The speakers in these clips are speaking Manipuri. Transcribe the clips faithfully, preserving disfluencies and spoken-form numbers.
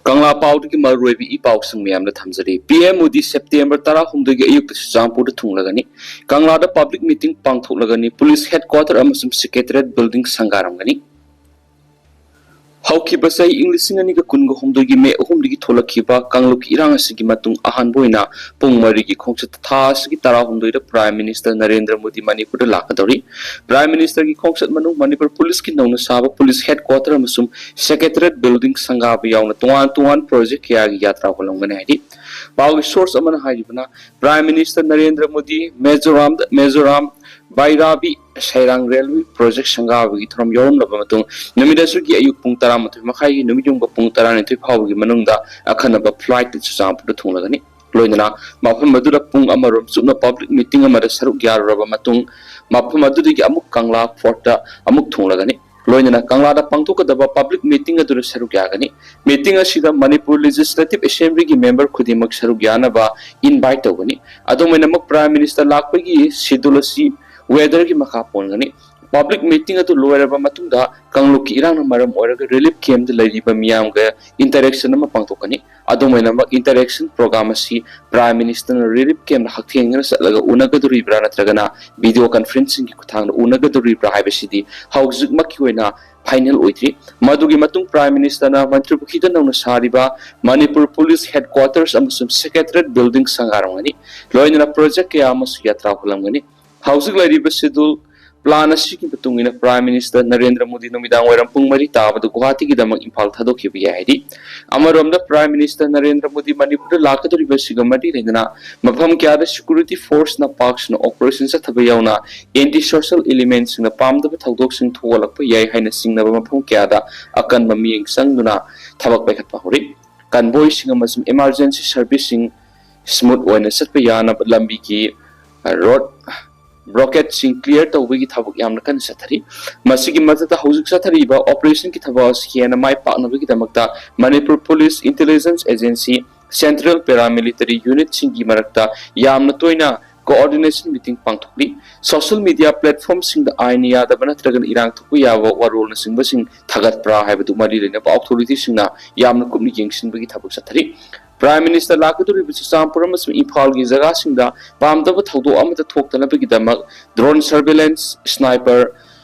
ꯀꯪꯂꯥ ꯄꯥꯎꯗꯒꯤ ꯃꯔꯨꯑꯣꯏꯕ ꯏ ꯄꯥꯎꯁꯤꯡ ꯃꯌꯥꯝꯗ ꯊꯝꯖꯔꯤ꯫ ꯄꯤ ꯑꯦꯝ ꯃꯣꯗꯤ ꯁꯦꯞꯇꯦꯝꯕꯔ ꯇꯔꯥꯍꯨꯝꯗꯣꯏꯒꯤ ꯑꯌꯨꯛꯇ ꯆꯨꯔꯆꯥꯟꯄꯨꯔꯗ ꯊꯨꯡꯂꯒꯅꯤ꯫ ꯀꯪꯂꯥꯗ ꯄꯕ꯭ꯂꯤꯛ ꯃꯤꯇꯤꯡ ꯄꯥꯡꯊꯣꯛꯂꯒꯅꯤ꯫ ꯄꯨꯂꯤꯁ ꯍꯦꯗꯀ꯭ꯋꯥꯇꯔ ꯑꯃꯁꯨꯡ ꯁꯦꯀ꯭ꯔꯦꯇꯔꯤꯌꯦꯠ ꯕꯤꯜꯗꯤꯡ ꯁꯪꯒꯥꯔꯝꯒꯅꯤ꯫ ꯍꯧꯈꯤꯕ ꯆꯍꯤ ꯏꯪ ꯂꯤꯁꯤꯡ ꯑꯅꯤꯒ ꯀꯨꯟꯒ ꯍꯨꯝꯗꯣꯏꯒꯤ ꯃꯦ ꯑꯍꯨꯝꯗꯒꯤ ꯊꯣꯛꯂꯛꯈꯤꯕ ꯀꯥꯡꯂꯨꯞꯀꯤ ꯏꯔꯥꯡ ꯑꯁꯤꯒꯤ ꯃꯇꯨꯡ ꯑꯍꯥꯟꯕ ꯑꯣꯏꯅ ꯄꯨꯡ ꯃꯔꯤꯒꯤ ꯈꯣꯡꯆꯠ ꯊꯥ ꯑꯁꯤꯒꯤ ꯇꯔꯥꯍꯨꯝꯗꯣꯏꯗ ꯄ꯭ꯔꯥꯏꯝ ꯃꯤꯅꯤꯁꯇꯔ ꯅꯔꯦꯟꯗ꯭ꯔ ꯃꯣꯗꯤ ꯃꯅꯤꯄꯨꯔꯗ ꯂꯥꯛꯀꯗꯧꯔꯤ꯫ ꯄ꯭ꯔꯥꯏꯝ ꯃꯤꯅꯤꯁꯇꯔꯒꯤ ꯈꯣꯡꯆꯠ ꯃꯅꯨꯡ ꯃꯅꯤꯄꯨꯔ ꯄꯨꯂꯤꯁꯀꯤ ꯅꯧꯅ ꯁꯥꯕ ꯄꯨꯂꯤꯁ ꯍꯦꯗꯀ꯭ꯋꯥꯇꯔ ꯑꯃꯁꯨꯡ ꯁꯦꯀ꯭ꯔꯦꯇꯔꯤꯌꯦꯠ ꯕꯤꯜꯗꯤꯡ ꯁꯪꯒꯥꯕ ꯌꯥꯎꯅ ꯇꯣꯉꯥꯟ ꯇꯣꯉꯥꯟ ꯄ꯭ꯔꯣꯖꯦꯛ ꯀꯌꯥꯒꯤ ꯌꯥꯇ꯭ꯔꯥ ꯍꯣꯜꯂꯝꯒꯅꯤ ꯍꯥꯏꯔꯤ꯫ ꯄꯥꯎꯒꯤ ꯁꯣꯔꯁ ꯑꯃꯅ ꯍꯥꯏꯔꯤꯕꯅ, ꯄ꯭ꯔꯥꯏꯝ ꯃꯤꯅꯤꯁꯇꯔ ꯅꯔꯦꯟꯗ꯭ꯔ ꯃꯣꯗꯤ ꯃꯤꯖꯣꯔꯥꯝꯗ, ꯃꯤꯖꯣꯔꯥꯝ ꯕꯥꯏꯔꯥꯕꯤ ꯁꯩꯔꯥꯡ ꯔꯦꯜꯋꯦ ꯄ꯭ꯔꯣꯖꯦꯛ ꯁꯪꯒꯥꯕꯒꯤ ꯊꯧꯔꯝ ꯌꯥꯎꯔꯝꯂꯕ ꯃꯇꯨꯡ, ꯅꯨꯃꯤꯠ ꯑꯁꯤꯒꯤ ꯑꯌꯨꯛ ꯄꯨꯡ ꯇꯔꯥꯃꯥꯊꯣꯏ ꯃꯈꯥꯏꯒꯤ ꯅꯨꯃꯤꯠ ꯌꯨꯡꯕ ꯄꯨꯡ ꯇꯔꯥꯅꯤꯊꯣꯏ ꯐꯥꯎꯕꯒꯤ ꯃꯅꯨꯡꯗ ꯑꯈꯟꯅꯕ ꯐ꯭ꯂꯥꯏꯠꯇ ꯆꯨꯔꯆꯥꯟꯄꯨꯔꯗ ꯊꯨꯡꯂꯒꯅꯤ꯫ ꯂꯣꯏꯅꯅ ꯃꯐꯝ ꯑꯗꯨꯗ ꯄꯨꯡ ꯑꯃꯔꯣꯝ ꯆꯨꯞꯅ ꯄꯕ꯭ꯂꯤꯛ ꯃꯤꯇꯤꯡ ꯑꯃꯗ ꯁꯔꯨꯛ ꯌꯥꯔꯨꯔꯕ ꯃꯇꯨꯡ, ꯃꯐꯝ ꯑꯗꯨꯗꯒꯤ ꯑꯃꯨꯛ ꯀꯪꯂꯥ ꯐꯣꯔꯠꯇ ꯑꯃꯨꯛ ꯊꯨꯡꯂꯒꯅꯤ꯫ ꯂꯣꯏꯅꯅ ꯀꯪꯂꯥꯗ ꯄꯥꯡꯊꯣꯛꯀꯗꯕ ꯄꯕ꯭ꯂꯤꯛ ꯃꯤꯇꯤꯡ ꯑꯗꯨꯗ ꯁꯔꯨꯛ ꯌꯥꯒꯅꯤ꯫ ꯃꯤꯇꯤꯡ ꯑꯁꯤꯗ ꯃꯅꯤꯄꯨꯔ ꯂꯦꯖꯤꯁꯂꯦꯇꯤꯚ ꯑꯦꯁꯦꯝꯕ꯭ꯂꯤꯒꯤ ꯃꯦꯝꯕꯔ ꯈꯨꯗꯤꯡꯃꯛ ꯁꯔꯨꯛ ꯌꯥꯅꯕ ꯏꯟꯚꯥꯏꯠ ꯇꯧꯒꯅꯤ꯫ ꯑꯗꯨꯝ ꯑꯣꯏꯅꯃꯛ, ꯄ꯭ꯔꯥꯏꯝ ꯃꯤꯅꯤꯁꯇꯔ ꯂꯥꯛꯄꯒꯤ ꯁꯦꯗ꯭ꯌꯨꯜ ꯑꯁꯤ ꯋꯦꯗꯔꯒꯤ ꯃꯈꯥ ꯄꯣꯟꯒꯅꯤ꯫ ꯄꯕ꯭ꯂꯤꯛ ꯃꯤꯇꯤꯡ ꯑꯗꯨ ꯂꯣꯏꯔꯕ ꯃꯇꯨꯡꯗ, ꯀꯥꯡꯂꯨꯞꯀꯤ ꯏꯔꯥꯡꯅ ꯃꯔꯝ ꯑꯣꯏꯔꯒ ꯔꯤꯂꯤꯐ ꯀꯦꯝꯞꯇ ꯂꯩꯔꯤꯕ ꯃꯤꯌꯥꯝꯒ ꯏꯟꯇꯔꯦꯛꯁꯟ ꯑꯃ ꯄꯥꯡꯊꯣꯛꯀꯅꯤ꯫ ꯑꯗꯨꯝ ꯑꯣꯏꯅꯃꯛ, ꯏꯟꯇꯔꯦꯛꯁꯟ ꯄ꯭ꯔꯣꯒ꯭ꯔꯥꯝ ꯑꯁꯤ ꯄ꯭ꯔꯥꯏꯝ ꯃꯤꯅꯤꯁꯇꯔꯅ ꯔꯤꯂꯤꯐ ꯀꯦꯝꯞꯇ ꯍꯛꯊꯦꯡꯅꯅ ꯆꯠꯂꯒ ꯎꯅꯒꯗꯧꯔꯤꯕ꯭ꯔꯥ ꯅꯠꯇ꯭ꯔꯒꯅ ꯚꯤꯗꯤꯑꯣ ꯀꯟꯐꯔꯦꯟꯁꯤꯡꯒꯤ ꯈꯨꯠꯊꯥꯡꯗ ꯎꯅꯒꯗꯧꯔꯤꯕ꯭ꯔꯥ ꯍꯥꯏꯕꯁꯤꯗꯤ ꯍꯧꯖꯤꯛꯃꯛꯀꯤ ꯑꯣꯏꯅ ꯐꯥꯏꯅꯦꯜ ꯑꯣꯏꯗ꯭ꯔꯤ꯫ ꯃꯗꯨꯒꯤ ꯃꯇꯨꯡ ꯄ꯭ꯔꯥꯏꯝ ꯃꯤꯅꯤꯁꯇꯔꯅ ꯃꯟꯇ꯭ꯔꯤꯄꯨꯈ꯭ꯔꯤꯗ ꯅꯧꯅ ꯁꯥꯔꯤꯕ ꯃꯅꯤꯄꯨꯔ ꯄꯨꯂꯤꯁ ꯍꯦꯗꯀ꯭ꯋꯥꯇꯔꯁ ꯑꯃꯁꯨꯡ ꯁꯦꯀ꯭ꯔꯦꯇꯔꯤꯌꯦꯠ ꯕꯤꯜꯗꯤꯡ ꯁꯪꯒꯥꯔꯝꯒꯅꯤ꯫ ꯂꯣꯏꯅꯅ ꯄ꯭ꯔꯣꯖꯦꯛ ꯀꯌꯥ ꯑꯃꯁꯨ ꯌꯥꯇ꯭ꯔꯥ ꯍꯣꯜꯂꯝꯒꯅꯤ꯫ ꯍꯧꯖꯤꯛ ꯂꯩꯔꯤꯕ ꯁꯦꯗ꯭ꯌꯨꯜ ꯄ꯭ꯂꯥꯟ ꯑꯁꯤꯒꯤ ꯃꯇꯨꯡ ꯏꯟꯅ, ꯄ꯭ꯔꯥꯏꯝ ꯃꯤꯅꯤꯁꯇꯔ ꯅꯔꯦꯟꯗ꯭ꯔ ꯃꯣꯗꯤ ꯅꯨꯃꯤꯗꯥꯡ ꯋꯥꯏꯔꯝ ꯄꯨꯡ ꯃꯔꯤ ꯇꯥꯕꯗ ꯒꯨꯋꯥꯍꯥꯇꯤꯒꯤꯗꯃꯛ ꯏꯝꯐꯥꯜ ꯊꯥꯗꯣꯛꯈꯤꯕ ꯌꯥꯏ ꯍꯥꯏꯔꯤ꯫ ꯑꯃꯔꯣꯝꯗ, ꯄ꯭ꯔꯥꯏꯝ ꯃꯤꯅꯤꯁꯇꯔ ꯅꯔꯦꯟꯗ꯭ꯔ ꯃꯣꯗꯤ ꯃꯅꯤꯄꯨꯔꯗ ꯂꯥꯛꯀꯗꯧꯔꯤꯕ ꯑꯁꯤꯒ ꯃꯔꯤ ꯂꯩꯅꯅ ꯃꯐꯝ ꯀꯌꯥꯗ ꯁꯦꯀ꯭ꯌꯨꯔꯤꯇꯤ ꯐꯣꯔꯁꯅ ꯄꯥꯛ ꯁꯟꯅ ꯑꯣꯄꯔꯦꯁꯟ ꯆꯠꯊꯕ ꯌꯥꯎꯅ ꯑꯦꯟꯇꯤ ꯁꯣꯁꯤꯌꯦꯜ ꯏꯂꯤꯃꯦꯟꯁꯤꯡꯅ ꯄꯥꯝꯗꯕ ꯊꯧꯗꯣꯛꯁꯤꯡ ꯊꯣꯛꯍꯜꯂꯛꯄ ꯌꯥꯏ ꯍꯥꯏꯅ ꯆꯤꯡꯅꯕ ꯃꯐꯝ ꯀꯌꯥꯗ ꯑꯀꯟꯕ ꯃꯤꯠꯌꯦꯡ ꯆꯪꯗꯨꯅ ꯊꯕꯛ ꯄꯥꯏꯈꯠꯄ ꯍꯧꯔꯤ꯫ ꯀꯟꯚꯣꯏꯁꯤꯡ ꯑꯃꯁꯨꯡ ꯏꯃꯥꯔꯖꯦꯟꯁꯤ ꯁꯔꯚꯤꯁꯁꯤꯡ ꯁ꯭ꯃꯨꯠ ꯑꯣꯏꯅ ꯆꯠꯄ ꯌꯥꯅꯕ ꯂꯝꯕꯤꯒꯤ ꯔꯣꯗ ꯕ꯭ꯂꯣꯀꯦꯠꯁꯤꯡ ꯀ꯭ꯂꯤꯌꯥꯔ ꯇꯧꯕꯒꯤ ꯊꯕꯛ ꯌꯥꯝꯅ ꯀꯟꯅ ꯆꯠꯊꯔꯤ꯫ ꯃꯁꯤꯒꯤ ꯃꯊꯛꯇ, ꯍꯧꯖꯤꯛ ꯆꯠꯊꯔꯤꯕ ꯑꯣꯄꯔꯦꯁꯟꯒꯤ ꯊꯕꯛ ꯑꯁꯤ ꯍꯦꯟꯅ ꯃꯥꯏ ꯄꯥꯛꯅꯕꯒꯤꯗꯃꯛꯇ Manipur police, intelligence agency, central paramilitary ꯌꯨꯅꯤꯠꯁꯤꯡꯒꯤ ꯃꯔꯛꯇ ꯌꯥꯝꯅ ꯇꯣꯏꯅ coordination meeting ꯄꯥꯡꯊꯣꯛꯂꯤ꯫ Social media platformꯁꯤꯡꯗ ꯑꯥꯏꯟꯅ ꯌꯥꯗꯕ ꯅꯠꯇ꯭ꯔꯒꯅ ꯏꯔꯥꯡ ꯊꯣꯛꯄ ꯌꯥꯕ ꯋꯥꯔꯣꯜꯅꯆꯤꯡꯕꯁꯤꯡ ꯊꯥꯒꯠꯄ꯭ꯔꯥ ꯍꯥꯏꯕꯗꯨ ꯃꯔꯤ ꯂꯩꯅꯕ authorityꯁꯤꯡꯅ ꯌꯥꯝꯅ ꯀꯨꯞꯅ ꯌꯦꯡꯁꯤꯟꯕꯒꯤ ꯊꯕꯛ ꯆꯠꯊꯔꯤ꯫ Prime Minister ꯂꯥꯛꯀꯗꯧꯔꯤꯕ ꯆꯨꯔꯆꯥꯟꯄꯨꯔ ꯑꯃꯁꯨꯡ ꯏꯝꯐꯥꯜꯒꯤ ꯖꯒꯥꯁꯤꯡꯗ ꯄꯥꯝꯗꯕ ꯊꯧꯗꯣꯛ ꯑꯃꯠꯇ ꯊꯣꯛꯇꯅꯕꯒꯤꯗꯃꯛ drone surveillance, sniper,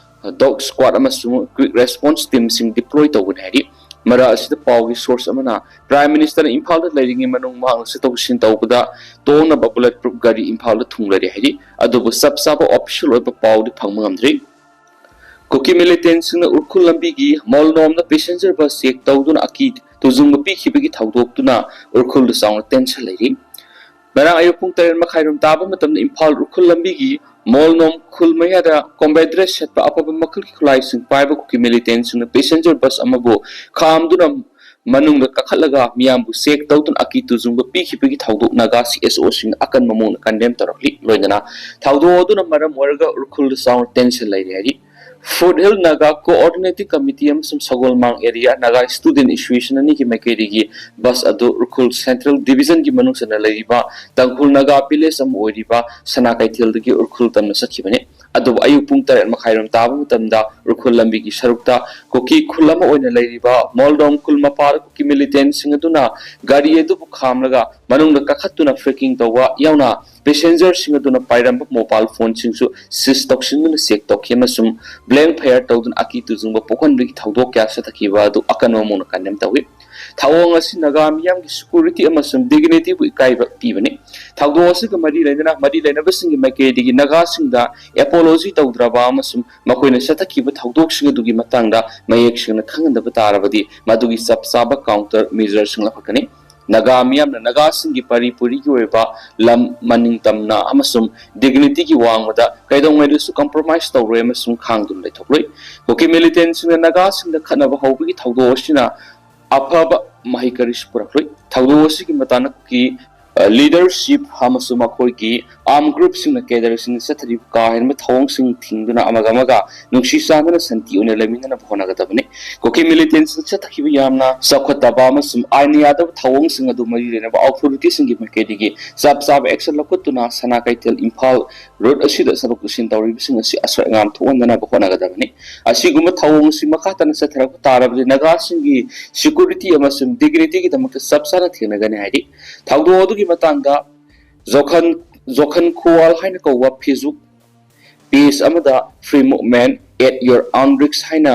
dog squad ꯑꯃꯁꯨꯡ quick response teamꯁꯤꯡ deploy ꯇꯧꯒꯅꯤ ꯍꯥꯏꯔꯤ꯫ ꯃꯔꯛ ꯑꯁꯤꯗ ꯄꯥꯎꯒꯤ source ꯑꯃꯅ Prime Ministerꯅ ꯏꯝꯐꯥꯜꯗ ꯂꯩꯔꯤꯉꯩ ꯃꯅꯨꯡ ꯃꯍꯥꯛꯅ ꯆꯠꯊꯣꯛ ꯆꯠꯁꯤꯟ ꯇꯧꯕꯗ ꯇꯣꯡꯅꯕ bullet proof ꯒꯥꯔꯤ ꯏꯝꯐꯥꯜꯗ ꯊꯨꯡꯂꯔꯦ ꯍꯥꯏꯔꯤ꯫ ꯑꯗꯨꯕꯨ ꯆꯞ ꯆꯥꯕ official ꯑꯣꯏꯕ ꯄꯥꯎꯗꯤ ꯐꯪꯕ ꯉꯝꯗ꯭ꯔꯤ꯫ ꯀꯨꯀꯤ militantꯁꯤꯡꯅ ꯎꯔꯈꯨꯜ ꯂꯝꯕꯤꯒꯤ ꯃꯣꯜꯅꯣꯝꯗ passenger bus check ꯇꯧꯗꯨꯅ ꯑꯀꯤ ꯇꯨꯖꯨꯡꯕ ꯄꯤꯈꯤꯕꯒꯤ ꯊꯧꯗꯣꯛꯇꯨꯅ ꯎꯔꯈꯨꯜꯗ ꯆꯥꯎꯅ tension ꯂꯩꯔꯤ꯫ ꯉꯔꯥꯡ ꯑꯌꯨꯛ ꯄꯨꯡ ꯇꯔꯦꯠ ꯃꯈꯥꯏꯔꯣꯝ ꯇꯥꯕ ꯃꯇꯝꯗ ꯏꯝꯐꯥꯜ ꯎꯔꯈꯨꯜ ꯂꯝꯕꯤꯒꯤ ꯃꯣꯜꯅꯣꯝ ꯈꯨꯜ ꯃꯌꯥꯗ combat dress ꯁꯦꯠꯄ ꯑꯐꯕ ꯃꯈꯜꯒꯤ ꯈꯨꯠꯂꯥꯏꯁꯤꯡ ꯄꯥꯏꯕ ꯀꯨꯀꯤ militantꯁꯤꯡꯅ passenger bus ꯑꯃꯕꯨ ꯈꯥꯝꯗꯨꯅ ꯃꯅꯨꯡꯗ ꯀꯥꯈꯠꯂꯒ ꯃꯤꯌꯥꯝꯕꯨ check ꯇꯧꯗꯨꯅ ꯑꯀꯤ ꯇꯨꯖꯨꯡꯕ ꯄꯤꯈꯤꯕꯒꯤ ꯊꯧꯗꯣꯛ ꯅꯥꯒꯥ CSOꯁꯤꯡꯅ ꯑꯀꯟꯕ ꯃꯑꯣꯡꯗ condemn ꯇꯧꯔꯛꯂꯤ꯫ ꯂꯣꯏꯅꯅ ꯊꯧꯗꯣꯛ ꯑꯗꯨꯅ ꯃꯔꯝ ꯑꯣꯏꯔꯒ ꯎꯔꯈꯨꯜꯗ ꯆꯥꯎꯅ tension ꯂꯩꯔꯦ ꯍꯥꯏꯔꯤ꯫ Foothill Naga Coordinating Committee ꯑꯃꯁꯨꯡ ꯁꯒꯣꯜꯃꯥꯡ Area Naga Student Association ꯑꯅꯤꯒꯤ ꯃꯥꯏꯀꯩꯗꯒꯤ bus ꯑꯗꯨ ꯎꯔꯈꯨꯜ Central Divisionꯒꯤ ꯃꯅꯨꯡ ꯆꯟꯅ ꯂꯩꯔꯤꯕ ꯇꯥꯡꯈꯨꯜ ꯅꯥꯒꯥ village ꯑꯃ ꯑꯣꯏꯔꯤꯕ ꯁꯅꯥ ꯀꯩꯊꯦꯜꯗꯒꯤ ꯎꯔꯈꯨꯜ ꯇꯝꯅ ꯆꯠꯈꯤꯕꯅꯤ꯫ ꯑꯗꯨꯕꯨ ꯑꯌꯨꯛ ꯄꯨꯡ ꯇꯔꯦꯠ ꯃꯈꯥꯏꯔꯣꯝ ꯇꯥꯕ ꯃꯇꯝꯗ ꯎꯔꯈꯨꯜ ꯂꯝꯕꯤꯒꯤ ꯁꯔꯨꯛꯇ ꯀꯨꯀꯤ ꯈꯨꯜ ꯑꯃ ꯑꯣꯏꯅ ꯂꯩꯔꯤꯕ ꯃꯣꯜꯗꯣꯝ ꯈꯨꯜ ꯃꯄꯥꯗ ꯀꯨꯀꯤ militantꯁꯤꯡ ꯑꯗꯨꯅ ꯒꯥꯔꯤ ꯑꯗꯨꯕꯨ ꯈꯥꯝꯂꯒ ꯃꯅꯨꯡꯗ ꯀꯥꯈꯠꯇꯨꯅ flanking ꯇꯧꯕ ꯌꯥꯎꯅ passengerꯁꯤꯡ ꯑꯗꯨꯅ ꯄꯥꯏꯔꯝꯕ mobile phoneꯁꯤꯡꯁꯨ seize ꯇꯧꯁꯤꯟꯗꯨꯅ check ꯇꯧꯈꯤ ꯑꯃꯁꯨꯡ blank fire ꯇꯧꯗꯨꯅ ꯑꯀꯤ ꯇꯨꯖꯨꯡꯕ ꯄꯣꯛꯍꯟꯕꯒꯤ ꯊꯧꯗꯣꯛ ꯀꯌꯥ ꯆꯠꯊꯈꯤꯕ ꯑꯗꯨ ꯑꯀꯟꯕ ꯃꯑꯣꯡꯗ condemn ꯇꯧꯏ꯫ ꯊꯧꯑꯣꯡ ꯑꯁꯤ ꯅꯥꯒꯥ ꯃꯤꯌꯥꯝꯒꯤ security ꯑꯃꯁꯨꯡ dignityꯕꯨ ꯏꯀꯥꯏꯕ ꯄꯤꯕꯅꯤ꯫ ꯊꯧꯗꯣꯛ ꯑꯁꯤꯒ ꯃꯔꯤ ꯂꯩꯅꯅ ꯃꯔꯤ ꯂꯩꯅꯕꯁꯤꯡꯒꯤ ꯃꯥꯏꯀꯩꯗꯒꯤ ꯅꯥꯒꯥꯁꯤꯡꯗ apology ꯇꯧꯗ꯭ꯔꯕ ꯑꯃꯁꯨꯡ ꯃꯈꯣꯏꯅ ꯆꯠꯊꯈꯤꯕ ꯊꯧꯗꯣꯛꯁꯤꯡ ꯑꯗꯨꯒꯤ ꯃꯇꯥꯡꯗ ꯃꯌꯦꯛ ꯁꯦꯡꯅ ꯈꯪꯍꯟꯗꯕ ꯇꯥꯔꯕꯗꯤ ꯃꯗꯨꯒꯤ ꯆꯞ ꯆꯥꯕ counter measureꯁꯤꯡ ꯂꯧꯈꯠꯀꯅꯤ꯫ ꯅꯥꯒꯥ ꯃꯤꯌꯥꯝꯅ ꯅꯥꯒꯥꯁꯤꯡꯒꯤ ꯄꯔꯤ ꯄꯨꯔꯤꯒꯤ ꯑꯣꯏꯕ ꯂꯝ ꯃꯅꯤꯡ ꯇꯝꯅ ꯑꯃꯁꯨꯡ dignityꯒꯤ ꯋꯥꯡꯃꯗ ꯀꯩꯗꯧꯉꯩꯗꯁꯨ compromise ꯇꯧꯔꯣꯏ ꯑꯃꯁꯨꯡ ꯈꯥꯡꯗꯨꯅ ꯂꯩꯊꯣꯛꯂꯣꯏ꯫ ꯀꯨꯀꯤ militantꯁꯤꯡꯅ ꯅꯥꯒꯥꯁꯤꯡꯗ ꯈꯠꯅꯕ ꯍꯧꯕꯒꯤ ꯊꯧꯗꯣꯛ ꯑꯁꯤꯅ ꯑꯐꯕ ꯃꯍꯩ ꯀꯔꯤꯁꯨ ꯄꯨꯔꯛꯂꯣꯏ꯫ ꯊꯧꯗꯣꯛ ꯑꯁꯤꯒꯤ ꯃꯇꯥꯡꯗ ꯀꯨꯀꯤ, ꯑ, leadership ꯑꯃꯁꯨꯡ ꯃꯈꯣꯏꯒꯤ ꯑꯥꯔꯝ ꯒ꯭ꯔꯨꯞꯁꯤꯡꯅ ꯀꯦꯗꯔꯁꯤꯡꯅ ꯆꯠꯊꯔꯤꯕ ꯀꯥ ꯍꯦꯟꯕ ꯊꯧꯑꯣꯡꯁꯤꯡ ꯊꯤꯡꯗꯨꯅ ꯑꯃꯒ ꯑꯃꯒ ꯅꯨꯡꯁꯤ ꯆꯥꯟꯅꯅ ꯁꯥꯟꯇꯤ ꯑꯣꯏꯅ ꯂꯩꯃꯤꯟꯅꯅꯕ ꯍꯣꯠꯅꯒꯗꯕꯅꯤ꯫ ꯀꯨꯀꯤ ꯃꯤꯂꯤꯇꯦꯟꯁꯤꯡ ꯆꯠꯊꯈꯤꯕ ꯌꯥꯝꯅ ꯆꯥꯎꯈꯠꯇꯕ ꯑꯃꯁꯨꯡ ꯑꯥꯏꯟ ꯌꯥꯗꯕ ꯊꯧꯑꯣꯡꯁꯤꯡ ꯑꯗꯨ ꯃꯔꯤ ꯂꯩꯅꯕ ꯑꯣꯊꯣꯔꯤꯇꯤꯁꯤꯡꯒꯤ ꯃꯥꯏꯀꯩꯗꯒꯤ ꯆꯞ ꯆꯥꯕ ꯑꯦꯛꯁꯟ ꯂꯧꯈꯠꯇꯨꯅ ꯁꯅꯥ ꯀꯩꯊꯦꯜ ꯏꯝꯐꯥꯜ ꯔꯣꯗ ꯑꯁꯤꯗ ꯆꯠꯊꯣꯛ ꯆꯠꯁꯤꯟ ꯇꯧꯔꯤꯕꯁꯤꯡ ꯑꯁꯤ ꯑꯁꯣꯏ ꯑꯉꯥꯝ ꯊꯣꯛꯍꯟꯗꯅꯕ ꯍꯣꯠꯅꯒꯗꯕꯅꯤ꯫ ꯑꯁꯤꯒꯨꯝꯕ ꯊꯧꯑꯣꯡ ꯑꯁꯤ ꯃꯈꯥ ꯇꯥꯅ ꯆꯠꯊꯔꯛꯄ ꯇꯥꯔꯕꯗꯤ ꯅꯥꯒꯥꯁꯤꯡꯒꯤ ꯁꯦꯀ꯭ꯌꯨꯔꯤꯇꯤ ꯑꯃꯁꯨꯡ ꯗꯤꯒꯅꯤꯇꯤꯒꯤꯗꯃꯛꯇ ꯆꯞ ꯆꯥꯅ ꯊꯦꯡꯅꯒꯅꯤ ꯍꯥꯏꯔꯤ꯫ ꯊꯧꯗꯣꯛ ꯑꯗꯨꯒꯤ ꯃꯇꯥꯡꯗ ꯖꯣꯈꯟ ꯖꯣꯈꯟ ꯈꯨꯋꯥꯜ ꯍꯥꯏꯅ ꯀꯧꯕ ꯐꯦꯁꯕꯨꯛ ꯄꯦꯖ ꯑꯃꯗ "Free movement at your own risk" ꯍꯥꯏꯅ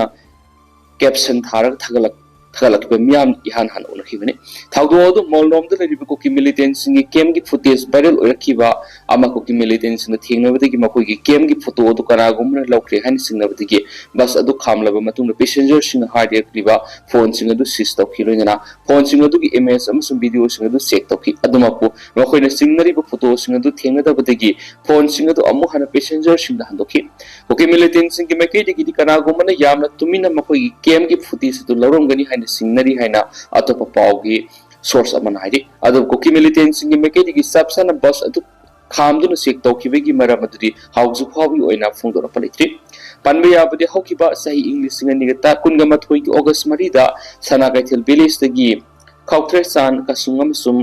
ꯀꯦꯞꯁꯟ ꯊꯥꯔꯒ ꯊꯥꯒꯠꯂꯛ ꯊꯥꯒꯠꯂꯛꯈꯤꯕ ꯃꯤꯌꯥꯝ ꯏꯍꯥꯟ ꯍꯥꯟꯅ ꯎꯅꯈꯤꯕꯅꯤ꯫ ꯊꯧꯗꯣꯛ ꯑꯗꯨ ꯃꯣꯜꯂꯣꯝꯗ ꯂꯩꯔꯤꯕ ꯀꯨꯀꯤ ꯃꯤꯂꯤꯇꯦꯟꯁꯤꯡꯒꯤ ꯀꯦꯝꯒꯤ ꯐꯨꯇꯦꯖ ꯚꯥꯏꯔꯦꯜ ꯑꯣꯏꯔꯛꯈꯤꯕ ꯑꯃ ꯀꯨꯀꯤ ꯃꯤꯂꯤꯇꯦꯟꯁꯤꯡꯅ ꯊꯦꯡꯅꯕꯗꯒꯤ ꯃꯈꯣꯏꯒꯤ ꯀꯦꯝꯒꯤ ꯐꯣꯇꯣ ꯑꯗꯨ ꯀꯅꯥꯒꯨꯝꯕꯅ ꯂꯧꯈ꯭ꯔꯦ ꯍꯥꯏꯅ ꯆꯤꯡꯅꯕꯗꯒꯤ ꯕꯁ ꯑꯗꯨ ꯈꯥꯝꯂꯕ ꯃꯇꯨꯡꯗ ꯄꯦꯁꯦꯟꯖꯔꯁꯤꯡꯅ ꯍꯥꯏꯔꯛꯂꯤꯕ ꯐꯣꯟꯁꯤꯡ ꯑꯗꯨ ꯁꯤꯖ ꯇꯧꯈꯤ꯫ ꯂꯣꯏꯅꯅ ꯐꯣꯟꯁꯤꯡ ꯑꯗꯨꯒꯤ ꯏꯃꯦꯖ ꯑꯃꯁꯨꯡ ꯚꯤꯗꯤꯑꯣꯁꯤꯡ ꯑꯗꯨ ꯆꯦꯛ ꯇꯧꯈꯤ꯫ ꯑꯗꯨꯃꯛꯄꯨ ꯃꯈꯣꯏꯅ ꯆꯤꯡꯅꯔꯤꯕ ꯐꯣꯇꯣꯁꯤꯡ ꯑꯗꯨ ꯊꯦꯡꯅꯗꯕꯗꯒꯤ ꯐꯣꯟꯁꯤꯡ ꯑꯗꯨ ꯑꯃꯨꯛ ꯍꯟꯅ ꯄꯦꯁꯦꯟꯖꯔꯁꯤꯡꯗ ꯍꯟꯗꯣꯛꯈꯤ꯫ ꯀꯨꯀꯤ ꯃꯤꯂꯤꯇꯦꯟꯁꯤꯡꯒꯤ ꯃꯥꯏꯀꯩꯗꯒꯤꯗꯤ ꯀꯅꯥꯒꯨꯝꯕꯅ ꯌꯥꯝꯅ ꯇꯨꯃꯤꯟꯅ ꯃꯈꯣꯏꯒꯤ ꯀꯦꯝꯒꯤ ꯐꯨꯇꯦꯖ ꯑꯗꯨ ꯂꯧꯔꯝꯒꯅꯤ ꯍꯥꯏꯅ ꯆꯤꯡꯅꯔꯤ ꯍꯥꯏꯅ ꯑꯇꯣꯞꯄ ꯄꯥꯎꯒꯤ ꯁꯣꯔꯁ ꯑꯃꯅ ꯍꯥꯏꯔꯤ꯫ ꯑꯗꯨꯕꯨ ꯀꯨꯀꯤ ꯃꯤꯂꯤꯇꯦꯟꯁꯤꯡꯒꯤ ꯃꯥꯏꯀꯩꯗꯒꯤ ꯆꯞ ꯆꯥꯅ ꯕꯁ ꯑꯗꯨ ꯈꯥꯝꯗꯨꯅ ꯆꯦꯛ ꯇꯧꯈꯤꯕꯒꯤ ꯃꯔꯝ ꯑꯗꯨꯗꯤ ꯍꯧꯖꯤꯛ ꯐꯥꯎꯕꯒꯤ ꯑꯣꯏꯅ ꯐꯣꯡꯗꯣꯔꯛꯄ ꯂꯩꯇ꯭ꯔꯤ꯫ ꯄꯟꯕ ꯌꯥꯕꯗꯤ ꯍꯧꯈꯤꯕ ꯆꯍꯤ ꯏꯪ ꯂꯤꯁꯤꯡ ꯑꯅꯤꯒ ꯀꯨꯟꯒ ꯃꯥꯊꯣꯏꯒꯤ ꯑꯣꯒꯁ ꯃꯔꯤꯗ ꯁꯅꯥ ꯀꯩꯊꯦꯜ ꯚꯤꯂꯦꯖꯇꯒꯤ ꯈꯥꯎꯊ꯭ꯔꯦꯆꯥꯟ ꯀꯁꯨꯡ ꯑꯃꯁꯨꯡ,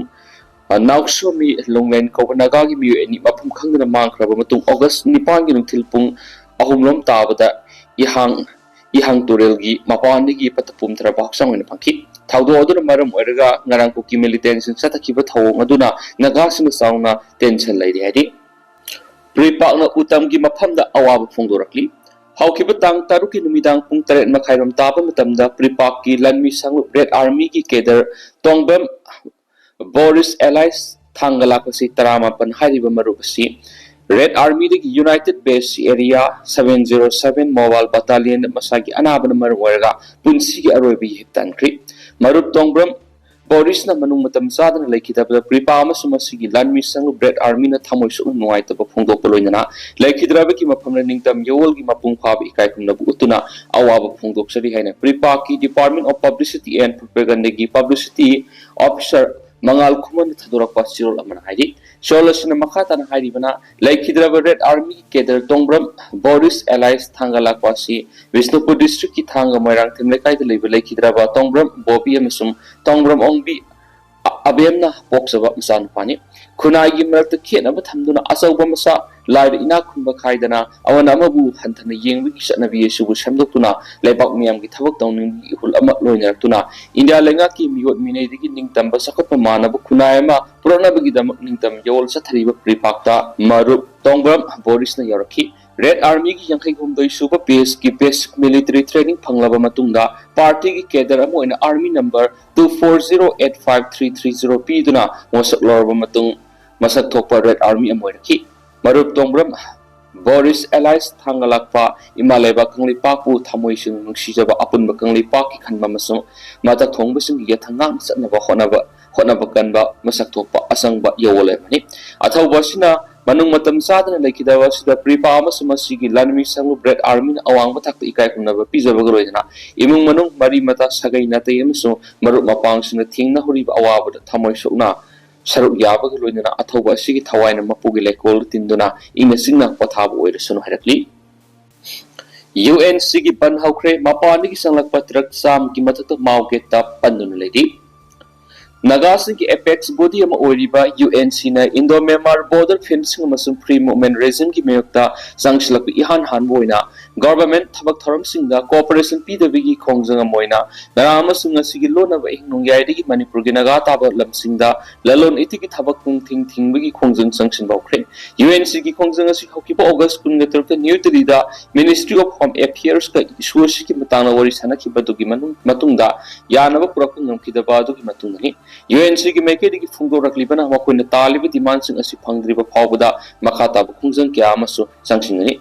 ꯑ, ꯅꯥꯎꯁꯣꯃꯤ ꯂꯣꯡꯂꯦꯟ ꯀꯧꯕ ꯅꯥꯒꯥꯒꯤ ꯃꯤꯑꯣꯏ ꯑꯅꯤ ꯃꯐꯝ ꯈꯪꯗꯅ ꯃꯥꯡꯈ꯭ꯔꯕ ꯃꯇꯨꯡ ꯑꯣꯒꯁ ꯅꯤꯄꯥꯟꯒꯤ ꯅꯨꯡꯊꯤꯜ ꯄꯨꯡ ꯑꯍꯨꯝ ꯂꯣꯝ ꯇꯥꯕꯗ ꯏꯍꯥꯡ ꯏꯍꯥꯡ ꯇꯨꯔꯦꯜꯒꯤ ꯃꯄꯥꯟꯗꯒꯤ ꯄꯠꯊ ꯄꯨꯝꯊꯔꯕ ꯍꯛꯆꯥꯡ ꯑꯣꯏꯅ ꯐꯪꯈꯤ꯫ ꯊꯧꯗꯣꯛ ꯑꯗꯨꯅ ꯃꯔꯝ ꯑꯣꯏꯔꯒ ꯉꯔꯥꯡ ꯀꯨꯀꯤ ꯃꯤꯂꯤꯇꯦꯟꯁꯤꯡ ꯆꯠꯊꯈꯤꯕ ꯊꯧꯑꯣꯡ ꯑꯗꯨꯅ ꯅꯥꯒꯥꯁꯤꯡꯗ ꯆꯥꯎꯅ ꯇꯦꯟꯁꯟ ꯂꯩꯔꯤ ꯍꯥꯏꯔꯤ꯫ ꯄ꯭ꯔꯤꯄꯥꯛꯅ ꯎꯇꯝꯒꯤ ꯃꯐꯝꯗ ꯑꯋꯥꯕ ꯐꯣꯡꯗꯣꯔꯛꯂꯤ꯫ ꯍꯧꯈꯤꯕ ꯇꯥꯡ ꯇꯔꯨꯛꯀꯤ ꯅꯨꯃꯤꯗꯥꯡ ꯄꯨꯡ ꯇꯔꯦꯠ ꯃꯈꯥꯏꯔꯣꯝ ꯇꯥꯕ ꯃꯇꯝꯗ ꯄ꯭ꯔꯤꯄꯥꯛꯀꯤ ꯂꯥꯟꯃꯤ ꯁꯥꯡꯂꯨꯞ ꯔꯦꯗ ꯑꯥꯔꯃꯤꯒꯤ ꯀꯦꯗꯔ ꯇꯣꯡꯕ꯭ꯔꯝ ꯕꯣꯔꯤꯁ ꯑꯦꯂꯥꯏꯁ ꯊꯥꯡꯒ ꯂꯥꯛꯄꯁꯤ ꯇꯔꯥꯃꯥꯄꯟ ꯍꯥꯏꯔꯤꯕ ꯃꯔꯨꯞ ꯑꯁꯤ ꯔꯦꯗ ꯑꯥꯔꯃꯤꯗꯒꯤ united base area seven zero seven mobile ꯕꯠꯇꯥꯂꯤꯌꯟꯗ ꯃꯁꯥꯒꯤ ꯑꯅꯥꯕꯅ ꯃꯔꯝ ꯑꯣꯏꯔꯒ ꯄꯨꯟꯁꯤꯒꯤ ꯑꯔꯣꯏꯕ ꯏꯍꯤꯞ ꯇꯥꯟꯈ꯭ꯔꯤ꯫ ꯃꯔꯨꯞ ꯇꯣꯡꯕ꯭ꯔꯝ ꯕꯣꯔꯤꯁꯅ ꯃꯅꯨꯡ ꯃꯇꯝ ꯆꯥꯗꯅ ꯂꯩꯈꯤꯗꯕꯗ ꯄ꯭ꯔꯤꯄꯥ ꯑꯃꯁꯨꯡ ꯃꯁꯤꯒꯤ ꯂꯥꯟꯃꯤ ꯁꯪꯂꯨꯞ ꯔꯦꯗ ꯑꯥꯔꯃꯤꯅ ꯊꯃꯣꯏ ꯁꯣꯛꯅ ꯅꯨꯡꯉꯥꯏꯇꯕ ꯐꯣꯡꯗꯣꯛꯄ ꯂꯣꯏꯅꯅ ꯂꯩꯈꯤꯗ꯭ꯔꯕꯒꯤ ꯃꯐꯝꯗ ꯅꯤꯡꯇꯝ ꯌꯥꯑꯣꯜꯒꯤ ꯃꯄꯨꯡ ꯐꯥꯕ ꯏꯀꯥꯏ ꯈꯨꯝꯅꯕ ꯎꯠꯇꯨꯅ ꯑꯋꯥꯕ ꯐꯣꯡꯗꯣꯛꯆꯔꯤ ꯍꯥꯏꯅ ꯄ꯭ꯔꯤꯄꯥꯛꯀꯤ Department of Publicity and Propagandaꯒꯤ ꯄꯕ꯭ꯂꯤꯁꯤꯇꯤ ꯑꯣꯐꯤꯁꯥꯔ ꯃꯉꯥꯜ ꯈꯨꯃꯟꯅ ꯊꯥꯗꯣꯔꯛꯄ ꯆꯦꯔꯣꯜ ꯑꯃꯅ ꯍꯥꯏꯔꯤ꯫ ꯆꯦꯔꯣꯜ ꯑꯁꯤꯅ ꯃꯈꯥ ꯇꯥꯅ ꯍꯥꯏꯔꯤꯕꯅ, ꯂꯩꯈꯤꯗ꯭ꯔꯕ ꯔꯦꯗ ꯑꯥꯔꯃꯤꯒꯤ ꯀꯦꯗꯔ ꯇꯣꯡꯕ꯭ꯔꯝ ꯕꯣꯔꯤꯁ ꯑꯦꯂꯥꯏꯁ ꯊꯥꯡꯒꯠꯂꯛꯄ ꯑꯁꯤ ꯕꯤꯁꯅꯨꯄꯨꯔ ꯗꯤꯁꯇ꯭ꯔꯤꯛꯀꯤ ꯊꯥꯡꯒ ꯃꯣꯏꯔꯥꯡꯊꯦꯝ ꯂꯩꯀꯥꯏꯗ ꯂꯩꯕ ꯂꯩꯈꯤꯗ꯭ꯔꯕ ꯇꯣꯡꯕ꯭ꯔꯝ ꯕꯣꯕꯤ ꯑꯃꯁꯨꯡ ꯇꯣꯡꯕ꯭ꯔꯝ ꯑꯣꯡꯕꯤ ꯑ-, ꯑꯕꯦꯝꯅ ꯄꯣꯛꯆꯕ ꯃꯆꯥꯅꯨꯄꯥꯅꯤ꯫ ꯈꯨꯟꯅꯥꯏꯒꯤ ꯃꯔꯛꯇ ꯈꯦꯠꯅꯕ ꯊꯝꯗꯨꯅ ꯑꯆꯧꯕ ꯃꯆꯥ, ꯂꯥꯏꯔ ꯏꯅꯥꯛ ꯈꯨꯟꯕ ꯈꯥꯏꯗꯅ ꯑꯃꯅ ꯑꯃꯕꯨ ꯍꯟꯊꯅ ꯌꯦꯡꯕꯒꯤ ꯆꯠꯅꯕꯤ ꯑꯁꯤꯕꯨ ꯁꯦꯝꯗꯣꯛꯇꯨꯅ ꯂꯩꯕꯥꯛ ꯃꯤꯌꯥꯝꯒꯤ ꯊꯕꯛ ꯇꯧꯅꯤꯡꯕꯒꯤ ꯏꯍꯨꯜ ꯑꯃ ꯂꯣꯏꯅꯔꯛꯇꯨꯅ ꯏꯟꯗꯤꯌꯥ ꯂꯩꯉꯥꯛꯀꯤ ꯃꯤꯑꯣꯠ ꯃꯤꯅꯩꯗꯒꯤ ꯅꯤꯡꯇꯝꯕ ꯆꯥꯎꯈꯠꯄ ꯃꯥꯟꯅꯕ ꯈꯨꯟꯅꯥꯏ ꯑꯃ ꯄꯨꯔꯛꯅꯕꯒꯤꯗꯃꯛ ꯅꯤꯡꯇꯝ ꯌꯥꯋꯣꯜ ꯆꯠꯊꯔꯤꯕ ꯄ꯭ꯔꯤꯄꯥꯛꯇ ꯃꯔꯨꯞ ꯇꯣꯡꯕ꯭ꯔꯝ ꯕꯣꯔꯤꯁꯅ ꯌꯧꯔꯛꯈꯤ꯫ ꯔꯦꯗ ꯑꯥꯔꯃꯤꯒꯤ ꯌꯥꯡꯈꯩ ꯍꯨꯝꯗꯣꯏ ꯁꯨꯕ ꯕꯦꯁꯀꯤ ꯕꯦꯁꯤꯛ ꯃꯤꯂꯤꯇꯔꯤ ꯇ꯭ꯔꯦꯅꯤꯡ ꯐꯪꯂꯕ ꯃꯇꯨꯡꯗ ꯄꯥꯔꯇꯤꯒꯤ ꯀꯦꯗꯔ ꯑꯃ ꯑꯣꯏꯅ army number two four zero eight five three three zero ꯄꯤꯗꯨꯅ ꯋꯥꯁꯛ ꯂꯧꯔꯕ ꯃꯇꯨꯡ ꯃꯁꯛ ꯊꯣꯛꯄ ꯔꯦꯗ ꯑꯥꯔꯃꯤ ꯑꯃ ꯑꯣꯏꯔꯛꯈꯤ꯫ ꯃꯔꯨꯞ ꯇꯣꯡꯕ꯭ꯔꯝ ꯕꯣꯔꯤꯁ ꯑꯦꯂꯥꯏꯁ ꯊꯥꯡꯒꯠꯂꯛꯄ ꯏꯃꯥ ꯂꯩꯕꯥꯛ ꯀꯪꯂꯩꯄꯥꯛꯄꯨ ꯊꯃꯣꯏ ꯁꯦꯡꯅ ꯅꯨꯡꯁꯤꯖꯕ ꯑꯄꯨꯟꯕ ꯀꯪꯂꯩꯄꯥꯛꯀꯤ ꯈꯟꯕ ꯑꯃꯁꯨꯡ ꯃꯊꯛ ꯊꯣꯡꯕꯁꯤꯡꯒꯤ ꯌꯥꯊꯪ ꯉꯥꯛꯅ ꯆꯠꯅꯕ ꯍꯣꯠꯅꯕ, ꯍꯣꯠꯅꯕ ꯀꯟꯕ ꯃꯁꯛ ꯊꯣꯛꯄ ꯑꯆꯪꯕ ꯌꯥꯋꯣꯜ ꯑꯃꯅꯤ꯫ ꯑꯊꯧꯕ ꯑꯁꯤꯅ ꯃꯅꯨꯡ ꯃꯇꯝ ꯆꯥꯗꯅ ꯂꯩꯈꯤꯗꯕ ꯑꯁꯤꯗ ꯄ꯭ꯔꯤꯄꯥ ꯑꯃꯁꯨꯡ ꯃꯁꯤꯒꯤ ꯂꯥꯟꯃꯤ ꯁꯪꯂꯨꯞ ꯔꯦꯗ ꯑꯥꯔꯃꯤꯅ ꯑꯋꯥꯡꯕ ꯊꯥꯛꯇ ꯏꯀꯥꯏ ꯈꯨꯝꯅꯕ ꯄꯤꯖꯕꯒ ꯂꯣꯏꯅꯅ ꯏꯃꯨꯡ ꯃꯅꯨꯡ, ꯃꯔꯤ ꯃꯇꯥ, ꯁꯥꯒꯩ ꯅꯥꯇꯩ ꯑꯃꯁꯨꯡ ꯃꯔꯨꯞ ꯃꯄꯥꯡꯁꯤꯡꯅ ꯊꯦꯡꯅꯍꯧꯔꯤꯕ ꯑꯋꯥꯕꯗ ꯊꯃꯣꯏ ꯁꯣꯛꯅ ꯁꯔꯨꯛ ꯌꯥꯕꯒ ꯂꯣꯏꯅꯅ ꯑꯊꯧꯕ ꯑꯁꯤꯒꯤ ꯊꯋꯥꯏꯅ ꯃꯄꯨꯒꯤ ꯂꯩꯀꯣꯜꯗ ꯇꯤꯟꯗꯨꯅ ꯏꯪꯅ ꯆꯤꯛꯅ ꯄꯣꯊꯥꯕ ꯑꯣꯏꯔꯁꯅꯨ ꯍꯥꯏꯔꯛꯂꯤ꯫ ꯌꯨ ꯑꯦꯟ ꯁꯤꯒꯤ ꯕꯟ ꯍꯧꯈ꯭ꯔꯦ꯫ ꯃꯄꯥꯟꯗꯒꯤ ꯆꯪꯂꯛꯄ ꯇ꯭ꯔꯛ ꯆꯥꯝꯃꯒꯤ ꯃꯊꯛꯇ ꯃꯥꯎ ꯒꯦꯠꯇ ꯄꯟꯗꯨꯅ ꯂꯩꯔꯤ꯫ ꯅꯥꯒꯥꯁꯤꯡꯒꯤ ꯑꯦꯄꯦꯛꯁ ꯕꯣꯗꯤ ꯑꯃ ꯑꯣꯏꯔꯤꯕ ꯌꯨ ꯑꯦꯟ ꯁꯤꯅ ꯏꯟꯗꯣ ꯃ꯭ꯌꯥꯟꯃꯥꯔ ꯕꯣꯔꯗꯔ ꯐꯦꯟꯁꯤꯡ ꯑꯃꯁꯨꯡ ꯐ꯭ꯔꯤ ꯃꯨꯚꯃꯦꯟ ꯔꯦꯖꯤꯝꯒꯤ ꯃꯥꯌꯣꯛꯇ ꯆꯪꯁꯤꯜꯂꯛꯄ ꯏꯍꯥꯟ ꯍꯥꯟꯕ ꯑꯣꯏꯅ ꯒꯚꯔꯟꯃꯦꯟꯠ ꯊꯕꯛ ꯊꯧꯔꯝꯁꯤꯡꯗ ꯀꯣꯑꯣꯄꯔꯦꯁꯟ ꯄꯤꯗꯕꯒꯤ ꯈꯣꯡꯖꯪ ꯑꯃ ꯑꯣꯏꯅ ꯅꯔꯥ ꯑꯃꯁꯨꯡ ꯉꯁꯤꯒꯤ ꯂꯣꯟꯅꯕ ꯑꯍꯤꯡ ꯅꯣꯡꯌꯥꯏꯗꯒꯤ ꯃꯅꯤꯄꯨꯔꯒꯤ ꯅꯥꯒꯥ ꯇꯥꯕ ꯂꯝꯁꯤꯡꯗ ꯂꯂꯣꯟ ꯏꯇꯤꯛꯀꯤ ꯊꯕꯛ ꯄꯨꯡ ꯊꯤꯡ ꯊꯤꯡꯕꯒꯤ ꯈꯣꯡꯖꯪ ꯆꯪꯁꯤꯟꯕ ꯍꯧꯈ꯭ꯔꯦ꯫ ꯌꯨ ꯑꯦꯟ ꯁꯤꯒꯤ ꯈꯣꯡꯖꯪ ꯑꯁꯤ ꯍꯧꯈꯤꯕ ꯑꯣꯒꯁ ꯀꯨꯟꯒ ꯇꯔꯨꯛꯇ ꯅ꯭ꯌꯨ ꯗꯤꯜꯂꯤꯗ ꯃꯤꯅꯤꯁꯇ꯭ꯔꯤ ꯑꯣꯐ ꯍꯣꯝ ꯑꯦꯐꯤꯌꯔꯁꯀ ꯏꯁꯨ ꯑꯁꯤꯒꯤ ꯃꯇꯥꯡꯗ ꯋꯥꯔꯤ ꯁꯥꯅꯈꯤꯕꯗꯨꯒꯤ ꯃꯅꯨꯡ-, ꯃꯇꯨꯡꯗ ꯌꯥꯅꯕ ꯄꯨꯔꯛꯄ ꯉꯝꯈꯤꯗꯕ ꯑꯗꯨꯒꯤ ꯃꯇꯨꯡꯗꯅꯤ꯫ ꯌꯨ ꯑꯦꯟ ꯁꯤꯒꯤ ꯃꯥꯏꯀꯩꯗꯒꯤ ꯐꯣꯡꯗꯣꯔꯛꯂꯤꯕꯅ ꯃꯈꯣꯏꯅ ꯇꯥꯜꯂꯤꯕ ꯗꯤꯃꯥꯟꯁꯤꯡ ꯑꯁꯤ ꯐꯪꯗ꯭ꯔꯤꯕ ꯐꯥꯎꯕꯗ ꯃꯈꯥ ꯇꯥꯕ ꯈꯣꯡꯖꯪ ꯀꯌꯥ ꯑꯃꯁꯨ ꯆꯪꯁꯤꯟꯒꯅꯤ꯫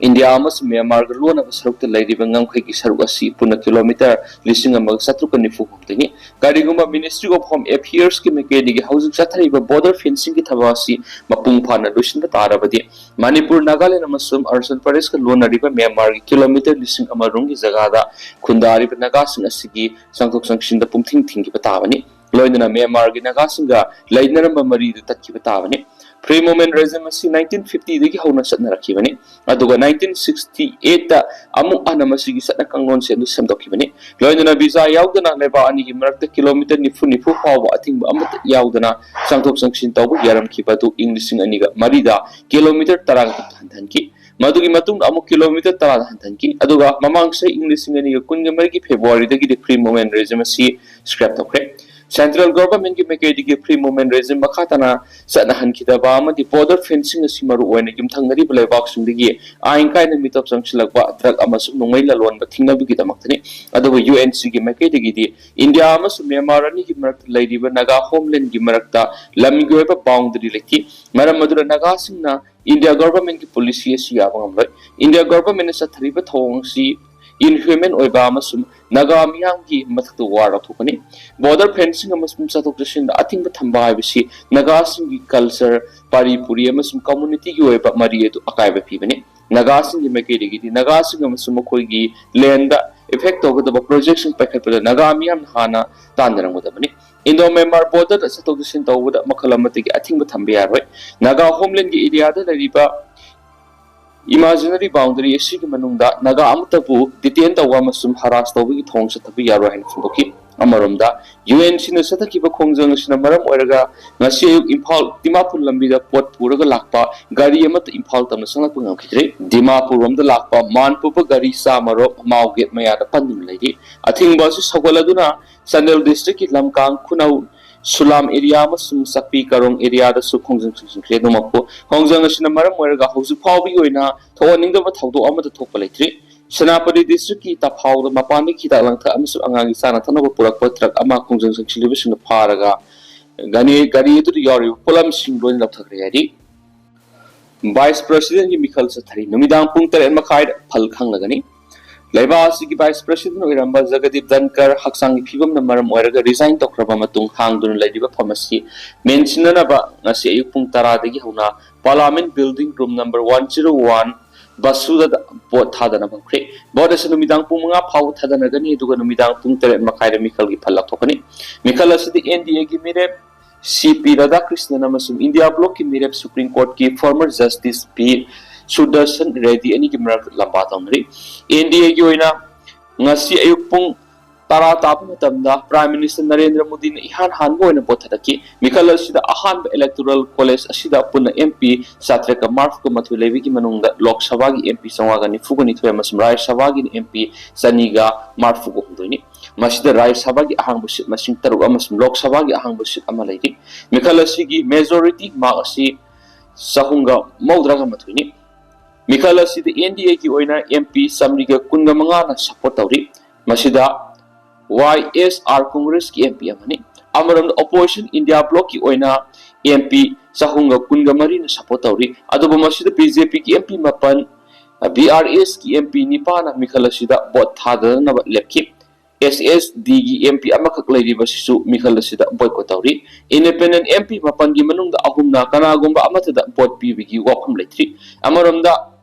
ꯏꯟꯗꯤꯌꯥ ꯑꯃꯁꯨꯡ ꯃ꯭ꯌꯥꯟꯃꯥꯔꯒ ꯂꯣꯟꯅꯕ ꯁꯔꯨꯛꯇ ꯂꯩꯔꯤꯕ ꯉꯝꯈꯩꯒꯤ ꯁꯔꯨꯛ ꯑꯁꯤ ꯄꯨꯟꯅ ꯀꯤꯂꯣꯃꯤꯇꯔ ꯂꯤꯁꯤꯡ ꯑꯃꯒ ꯆꯥꯇ꯭ꯔꯨꯛꯀ ꯅꯤꯐꯨ ꯍꯨꯝꯗꯣꯏꯅꯤ꯫ ꯀꯔꯤꯒꯨꯝꯕ ꯃꯤꯅꯤꯁꯇ꯭ꯔꯤ ꯑꯣꯐ ꯍꯣꯝ ꯑꯦꯐꯤꯌꯔꯁꯀꯤ ꯃꯥꯏꯀꯩꯗꯒꯤ ꯍꯧꯖꯤꯛ ꯆꯠꯊꯔꯤꯕ ꯕꯣꯔꯗꯔ ꯐꯦꯟꯁꯤꯡꯒꯤ ꯊꯕꯛ ꯑꯁꯤ ꯃꯄꯨꯡ ꯐꯥꯅ ꯂꯣꯏꯁꯤꯟꯕ ꯇꯥꯔꯕꯗꯤ, ꯃꯅꯤꯄꯨꯔ, ꯅꯥꯒꯥꯂꯦꯟ ꯑꯃꯁꯨꯡ ꯑꯔꯨꯅꯥꯆꯜ ꯄ꯭ꯔꯗꯦꯁꯀ ꯂꯣꯟꯅꯔꯤꯕ ꯃ꯭ꯌꯥꯟꯃꯥꯔꯒꯤ ꯀꯤꯂꯣꯃꯤꯇꯔ ꯂꯤꯁꯤꯡ ꯑꯃ ꯔꯣꯝꯒꯤ ꯖꯒꯥꯗ ꯈꯨꯟꯗꯥꯔꯤꯕ ꯅꯥꯒꯥꯁꯤꯡ ꯑꯁꯤꯒꯤ ꯆꯪꯊꯣꯛ ꯆꯪꯁꯤꯟꯗ ꯄꯨꯡꯊꯤꯡ ꯊꯤꯡꯈꯤꯕ ꯇꯥꯕꯅꯤ꯫ ꯂꯣꯏꯅꯅ ꯃ꯭ꯌꯥꯟꯃꯥꯔꯒꯤ ꯅꯥꯒꯥꯁꯤꯡꯒ ꯂꯩꯅꯔꯝꯕ ꯃꯔꯤꯗꯨ ꯇꯠꯈꯤꯕ ꯇꯥꯕꯅꯤ꯫ Free Movement Regime ꯑꯁꯤ nineteen fifty ꯗꯒꯤ ꯍꯧꯅ ꯆꯠꯅꯔꯛꯈꯤꯕꯅꯤ, ꯑꯗꯨꯒ nineteen sixty eight ꯇ ꯑꯃꯨꯛ ꯍꯟꯅ ꯃꯁꯤꯒꯤ ꯆꯠꯅ ꯀꯥꯡꯂꯣꯟꯁꯦ ꯑꯗꯨ ꯁꯦꯝꯗꯣꯛꯈꯤꯕꯅꯤ꯫ ꯂꯣꯏꯅꯅ visa ꯌꯥꯎꯗꯅ ꯂꯩꯕꯥꯛ ꯑꯅꯤꯒꯤ ꯃꯔꯛꯇ kilometre ꯅꯤꯐꯨ ꯅꯤꯐꯨ ꯐꯥꯎꯕ ꯑꯊꯤꯡꯕ ꯑꯃꯠꯇ ꯌꯥꯎꯗꯅ ꯆꯪꯊꯣꯛ ꯆꯪꯁꯤꯟ ꯇꯧꯕ ꯌꯥꯔꯝꯈꯤꯕ ꯑꯗꯨ ꯏꯪ ꯂꯤꯁꯤꯡ ꯑꯅꯤꯒ ꯃꯔꯤꯗ kilometre ꯇꯔꯥꯒ ꯍꯟꯊꯍꯟꯈꯤ꯫ ꯃꯗꯨꯒꯤ ꯃꯇꯨꯡꯗ ꯑꯃꯨꯛ kilometre ꯇꯔꯥꯗ ꯍꯟꯊꯍꯟꯈꯤ, ꯑꯗꯨꯒ ꯃꯃꯥꯡ ꯆꯍꯤ ꯏꯪ ꯂꯤꯁꯤꯡ ꯑꯅꯤꯒ ꯀꯨꯟꯒ ꯃꯔꯤꯒꯤ February ꯗꯒꯤꯗꯤ Free Movement Regime ꯑꯁꯤ scrap ꯇꯧꯈ꯭ꯔꯦ꯫ Central Government ꯀꯤ ꯃꯥꯏꯀꯩꯗꯒꯤ Free Movement Regime ꯃꯈꯥ ꯇꯥꯅ ꯆꯠꯅꯍꯟꯈꯤꯗꯕ ꯑꯃꯗꯤ border fencing ꯑꯁꯤ ꯃꯔꯨ ꯑꯣꯏꯅ ꯌꯨꯝꯊꯪꯅꯔꯤꯕ ꯂꯩꯕꯥꯛꯁꯤꯡꯗꯒꯤ ꯑꯥꯏꯟ ꯀꯥꯏꯅ ꯃꯤꯇꯣꯞ ꯆꯪꯁꯤꯜꯂꯛꯄ, drug ꯑꯃꯁꯨꯡ ꯅꯣꯡꯃꯩ ꯂꯂꯣꯟꯕ ꯊꯤꯡꯅꯕꯒꯤꯗꯃꯛꯇꯅꯤ꯫ ꯑꯗꯨꯕꯨ U N C ꯒꯤ ꯃꯥꯏꯀꯩꯗꯒꯤꯗꯤ ꯏꯟꯗꯤꯌꯥ ꯑꯃꯁꯨꯡ ꯃ꯭ꯌꯥꯟꯃꯥꯔ ꯑꯅꯤꯒꯤ ꯃꯔꯛꯇ ꯂꯩꯔꯤꯕ ꯅꯥꯒꯥ homeland ꯒꯤ ꯃꯔꯛꯇ ꯂꯝꯒꯤ ꯑꯣꯏꯕ boundary ꯂꯩꯇꯦ꯫ ꯃꯔꯝ ꯑꯗꯨꯅ ꯅꯥꯒꯥꯁꯤꯡꯅ ꯏꯟꯗꯤꯌꯥ government ꯀꯤ policy ꯑꯁꯤ ꯌꯥꯕ ꯉꯝꯂꯣꯏ꯫ ꯏꯟꯗꯤꯌꯥ government ꯅ ꯆꯠꯊꯔꯤꯕ ꯊꯧꯑꯣꯡ ꯑꯁꯤ inhuman ꯑꯣꯏꯕ ꯑꯃꯁꯨꯡ ꯅꯥꯒꯥ ꯃꯤꯌꯥꯝꯒꯤ ꯃꯊꯛꯇ war ꯂꯧꯊꯣꯛꯄꯅꯤ꯫ Border fencing ꯑꯃꯁꯨꯡ ꯆꯠꯊꯣꯛ ꯆꯠꯁꯤꯟꯗ ꯑꯊꯤꯡꯕ ꯊꯝꯕ ꯍꯥꯏꯕꯁꯤ ꯅꯥꯒꯥꯁꯤꯡꯒꯤ culture, ꯄꯥꯔꯤ ꯄꯨꯔꯤ ꯑꯃꯁꯨꯡ community ꯒꯤ ꯑꯣꯏꯕ ꯃꯔꯤ ꯑꯗꯨ ꯑꯀꯥꯏꯕ ꯄꯤꯕꯅꯤ꯫ ꯅꯥꯒꯥꯁꯤꯡꯒꯤ ꯃꯥꯏꯀꯩꯗꯒꯤꯗꯤ ꯅꯥꯒꯥꯁꯤꯡ ꯑꯃꯁꯨꯡ ꯃꯈꯣꯏꯒꯤ land ꯗ effect ꯇꯧꯒꯗꯕ project ꯁꯤꯡ ꯄꯥꯏꯈꯠꯄꯗ ꯅꯥꯒꯥ ꯃꯤꯌꯥꯝꯅ ꯍꯥꯟꯅ ꯇꯥꯟꯅꯔꯝꯒꯗꯕꯅꯤ꯫ Indo Myanmar border ꯗ ꯆꯠꯊꯣꯛ ꯆꯠꯁꯤꯟ ꯇꯧꯕꯗ ꯃꯈꯜ ꯑꯃꯠꯇꯒꯤ ꯑꯊꯤꯡꯕ ꯊꯝꯕ ꯌꯥꯔꯣꯏ꯫ ꯅꯥꯒꯥ homeland ꯒꯤ area ꯗ ꯂꯩꯔꯤꯕ imaginary boundary ꯑꯁꯤꯒꯤ ꯃꯅꯨꯡꯗ ꯅꯥꯒꯥ ꯑꯃꯠꯇꯕꯨ detain ꯇꯧꯕ ꯑꯃꯁꯨꯡ harass ꯇꯧꯕꯒꯤ ꯊꯧꯑꯣꯡ ꯆꯠꯊꯕ ꯌꯥꯔꯣꯏ ꯍꯥꯏꯅ ꯐꯣꯡꯗꯣꯛꯈꯤ꯫ ꯑꯃꯔꯣꯝꯗ, U N C ꯅ ꯆꯠꯊꯈꯤꯕ ꯈꯣꯡꯖꯪ ꯑꯁꯤꯅ ꯃꯔꯝ ꯑꯣꯏꯔꯒ ꯉꯁꯤ ꯑꯌꯨꯛ ꯏꯝꯐꯥꯜ ꯗꯤꯃꯥꯄꯨꯔ ꯂꯝꯕꯤꯗ ꯄꯣꯠ ꯄꯨꯔꯒ ꯂꯥꯛꯄ ꯒꯥꯔꯤ ꯑꯃꯠꯇ ꯏꯝꯐꯥꯜ ꯇꯝꯅ ꯆꯪꯂꯛꯄ ꯉꯝꯈꯤꯗ꯭ꯔꯦ꯫ ꯗꯤꯃꯥꯄꯨꯔ ꯔꯣꯝꯗ ꯂꯥꯛꯄ ꯃꯥꯟ ꯄꯨꯕ ꯒꯥꯔꯤ ꯆꯥꯝꯃ ꯔꯣꯝ ꯃꯥꯎ gate ꯃꯌꯥꯗ ꯄꯟꯗꯨꯅ ꯂꯩꯔꯤ꯫ ꯑꯊꯤꯡꯕ ꯑꯁꯤ ꯁꯧꯒꯠꯂꯗꯨꯅ ꯆꯥꯟꯗꯦꯜ district ꯀꯤ ꯂꯝꯀꯥꯡ, ꯈꯨꯅꯧ, ꯁꯨꯂꯥꯝ area ꯑꯃꯁꯨꯡ ꯆꯥꯛꯄꯤ ꯀꯥꯔꯣꯡ area ꯗꯁꯨ ꯈꯣꯡꯖꯪ ꯆꯪꯁꯤꯟꯈ꯭ꯔꯦ꯫ ꯑꯗꯨꯃꯛꯄꯨ, ꯈꯣꯡꯖꯪ ꯑꯁꯤꯅ ꯃꯔꯝ ꯑꯣꯏꯔꯒ ꯍꯧꯖꯤꯛ ꯐꯥꯎꯕꯒꯤ ꯑꯣꯏꯅ ꯊꯣꯛꯍꯟꯅꯤꯡꯗꯕ ꯊꯧꯗꯣꯛ ꯑꯃꯠꯇ ꯊꯣꯛꯄ ꯂꯩꯇ꯭ꯔꯤ꯫ ꯁꯦꯅꯥꯄꯇꯤ district ꯀꯤ ꯇꯐꯥꯎꯗ ꯃꯄꯥꯟꯗꯒꯤ ꯍꯤꯗꯥꯛ ꯂꯥꯡꯊꯛ ꯑꯃꯁꯨꯡ ꯑꯉꯥꯡꯒꯤ ꯆꯥꯅ ꯊꯛꯅꯕ ꯄꯨꯔꯛꯄ truck ꯑꯃ ꯈꯣꯡꯖꯪ ꯆꯪꯁꯤꯜꯂꯤꯕꯁꯤꯡꯅ ꯐꯥꯔꯒ ꯒꯅꯤ-, ꯒꯥꯔꯤ ꯑꯗꯨꯗ ꯌꯥꯎꯔꯤꯕ ꯄꯣꯠꯂꯝꯁꯤꯡ ꯂꯣꯏꯅ ꯂꯧꯊꯈ꯭ꯔꯦ ꯍꯥꯏꯔꯤ꯫ Vice President ꯀꯤ ꯃꯤꯈꯜ ꯆꯠꯊꯔꯤ꯫ ꯅꯨꯃꯤꯗꯥꯡ ꯄꯨꯡ ꯇꯔꯦꯠ ꯃꯈꯥꯏꯗ ꯐꯜ ꯈꯪꯂꯒꯅꯤ꯫ ꯂꯩꯕꯥꯛ ꯑꯁꯤꯒꯤ Vice President ꯑꯣꯏꯔꯝꯕ ꯖꯒꯗꯤꯞ ꯙꯟꯀꯔ ꯍꯛꯆꯥꯡꯒꯤ ꯐꯤꯕꯝꯅ ꯃꯔꯝ ꯑꯣꯏꯔꯒ resign ꯇꯧꯈ꯭ꯔꯕ ꯃꯇꯨꯡ ꯍꯥꯡꯗꯨꯅ ꯂꯩꯔꯤꯕ ꯐꯝ ꯑꯁꯤ ꯃꯦꯟꯁꯤꯟꯅꯅꯕ ꯉꯁꯤ ꯑꯌꯨꯛ ꯄꯨꯡ ꯇꯔꯥꯗꯒꯤ ꯍꯧꯅ Parliament Building Room number one zero one ꯕꯁꯨꯗ ꯚꯣꯠ ꯊꯥꯗꯅꯕ ꯍꯧꯈ꯭ꯔꯦ꯫ ꯚꯣꯠ ꯑꯁꯤ ꯅꯨꯃꯤꯗꯥꯡ ꯄꯨꯡ ꯃꯉꯥ ꯐꯥꯎꯕ ꯊꯥꯗꯅꯒꯅꯤ, ꯑꯗꯨꯒ ꯅꯨꯃꯤꯗꯥꯡ ꯄꯨꯡ ꯇꯔꯦꯠ ꯃꯈꯥꯏꯗ ꯃꯤꯈꯜꯒꯤ ꯐꯜ ꯂꯥꯎꯊꯣꯛꯀꯅꯤ꯫ ꯃꯤꯈꯜ ꯑꯁꯤꯗ ꯑꯦꯟ ꯗꯤ ꯑꯦꯒꯤ ꯃꯤꯔꯦꯞ ꯁꯤ ꯄꯤ ꯔꯥꯙꯥꯀ꯭ꯔꯤꯁꯅꯟ ꯑꯃꯁꯨꯡ ꯏꯟꯗꯤꯌꯥ ꯕ꯭ꯂꯣꯛꯀꯤ ꯃꯤꯔꯦꯞ ꯁꯨꯄ꯭ꯔꯤꯝ ꯀꯣꯔꯠꯀꯤ ꯐꯣꯔꯃꯔ ꯖꯁꯇꯤꯁ ꯄꯤ ꯁꯨꯗꯔꯁꯟ ꯔꯦꯗꯤ ꯑꯅꯤꯒꯤ ꯃꯔꯛꯇ ꯂꯝꯕꯥ ꯇꯧꯅꯔꯤ꯫ ꯑꯦꯟ ꯗꯤ ꯑꯦꯒꯤ ꯑꯣꯏꯅ ꯉꯁꯤ ꯑꯌꯨꯛ ꯄꯨꯡ ꯇꯔꯥ ꯇꯥꯕ ꯃꯇꯝꯗ ꯄ꯭ꯔꯥꯏꯝ ꯃꯤꯅꯤꯁꯇꯔ ꯅꯔꯦꯟꯗ꯭ꯔ ꯃꯣꯗꯤꯅ ꯏꯍꯥꯟ ꯍꯥꯟꯕ ꯑꯣꯏꯅ ꯚꯣꯠ ꯊꯥꯗꯈꯤ꯫ ꯃꯤꯈꯜ ꯑꯁꯤꯗ ꯑꯍꯥꯟꯕ ꯏꯂꯦꯛꯇꯣꯔꯦꯜ ꯀꯣꯂꯦꯖ ꯑꯁꯤꯗ ꯄꯨꯟꯅ ꯑꯦꯝ ꯄꯤ ꯆꯥꯇ꯭ꯔꯦꯠꯀ ꯃꯔꯤꯐꯨ ꯃꯥꯊꯣꯏ ꯂꯩꯕꯒꯤ ꯃꯅꯨꯡꯗ ꯂꯣꯛ ꯁꯚꯥꯒꯤ ꯑꯦꯝ ꯄꯤ ꯆꯥꯝꯃꯉꯥꯒ ꯅꯤꯐꯨꯒ ꯅꯤꯊꯣꯏ ꯑꯃꯁꯨꯡ ꯔꯥꯖ꯭ꯌ ꯁꯚꯥꯒꯤꯅ ꯑꯦꯝ ꯄꯤ ꯆꯅꯤꯒ ꯃꯔꯤꯐꯨꯒ ꯍꯨꯝꯗꯣꯏꯅꯤ꯫ ꯃꯁꯤꯗ ꯔꯥꯖ꯭ꯌ ꯁꯚꯥꯒꯤ ꯑꯍꯥꯡꯕ ꯁꯤꯠ ꯃꯁꯤꯡ ꯇꯔꯨꯛ ꯑꯃꯁꯨꯡ ꯂꯣꯛ ꯁꯚꯥꯒꯤ ꯑꯍꯥꯡꯕ ꯁꯤꯠ ꯑꯃ ꯂꯩꯔꯤ꯫ ꯃꯤꯈꯜ ꯑꯁꯤꯒꯤ ꯃꯦꯖꯣꯔꯤꯇꯤ ꯃꯥꯔꯛ ꯑꯁꯤ ꯆꯍꯨꯝꯒ ꯃꯧꯗ꯭ꯔꯥꯒ ꯃꯥꯊꯣꯏꯅꯤ꯫ ꯃꯤꯈꯜ ꯑꯁꯤꯗ ꯑꯦꯟ ꯗꯤ ꯑꯦꯒꯤ ꯑꯣꯏꯅ ꯑꯦꯝ ꯄꯤ ꯆꯥꯃꯔꯤꯒ ꯀꯨꯟꯒ ꯃꯉꯥꯅ ꯁꯄꯣꯔꯠ ꯇꯧꯔꯤ꯫ ꯃꯁꯤꯗ ꯋꯥꯏ ꯑꯦꯁ ꯑꯥꯔ ꯀꯣꯡꯒ꯭ꯔꯦꯁꯀꯤ ꯑꯦꯝ ꯄꯤ ꯑꯃꯅꯤ꯫ ꯑꯃꯔꯣꯝꯗ ꯑꯣꯄꯣꯖꯤꯁꯟ ꯏꯟꯗꯤꯌꯥ ꯕ꯭ꯂꯣꯛꯀꯤ ꯑꯣꯏꯅ ꯑꯦꯝ ꯄꯤ ꯆꯍꯨꯝꯒ ꯀꯨꯟꯒ ꯃꯔꯤꯅ ꯁꯄꯣꯔꯠ ꯇꯧꯔꯤ꯫ ꯑꯗꯨꯕꯨ ꯃꯁꯤꯗ ꯕꯤ ꯖꯦ ꯄꯤꯒꯤ ꯑꯦꯝ ꯄꯤ ꯃꯥꯄꯟ, ꯕꯤ ꯑꯥꯔ ꯑꯦꯁꯀꯤ ꯑꯦꯝ ꯄꯤ ꯅꯤꯄꯥꯟꯅ ꯃꯤꯈꯜ ꯑꯁꯤꯗ ꯚꯣꯠ ꯊꯥꯗꯅꯅꯕ ꯂꯦꯞꯈꯤ꯫ ꯑꯦꯁ ꯑꯦꯁ ꯗꯤꯒꯤ ꯑꯦꯝ ꯄꯤ ꯑꯃꯈꯛ ꯂꯩꯔꯤꯕꯁꯤꯁꯨ ꯃꯤꯈꯜ ꯑꯁꯤꯗ ꯕꯣꯏꯀꯣꯠ ꯇꯧꯔꯤ꯫ ꯏꯟꯗꯤꯄꯦꯟꯗꯦꯟ ꯑꯦꯝ ꯄꯤ ꯃꯥꯄꯟꯒꯤ ꯃꯅꯨꯡꯗ ꯑꯍꯨꯝꯅ ꯀꯅꯥꯒꯨꯝꯕ ꯑꯃꯠꯇꯗ ꯚꯣꯠ ꯄꯤꯕꯒꯤ ꯋꯥꯐꯝ ꯂꯩꯇ꯭ꯔꯤ꯫ ꯑꯃꯔꯣꯝꯗ,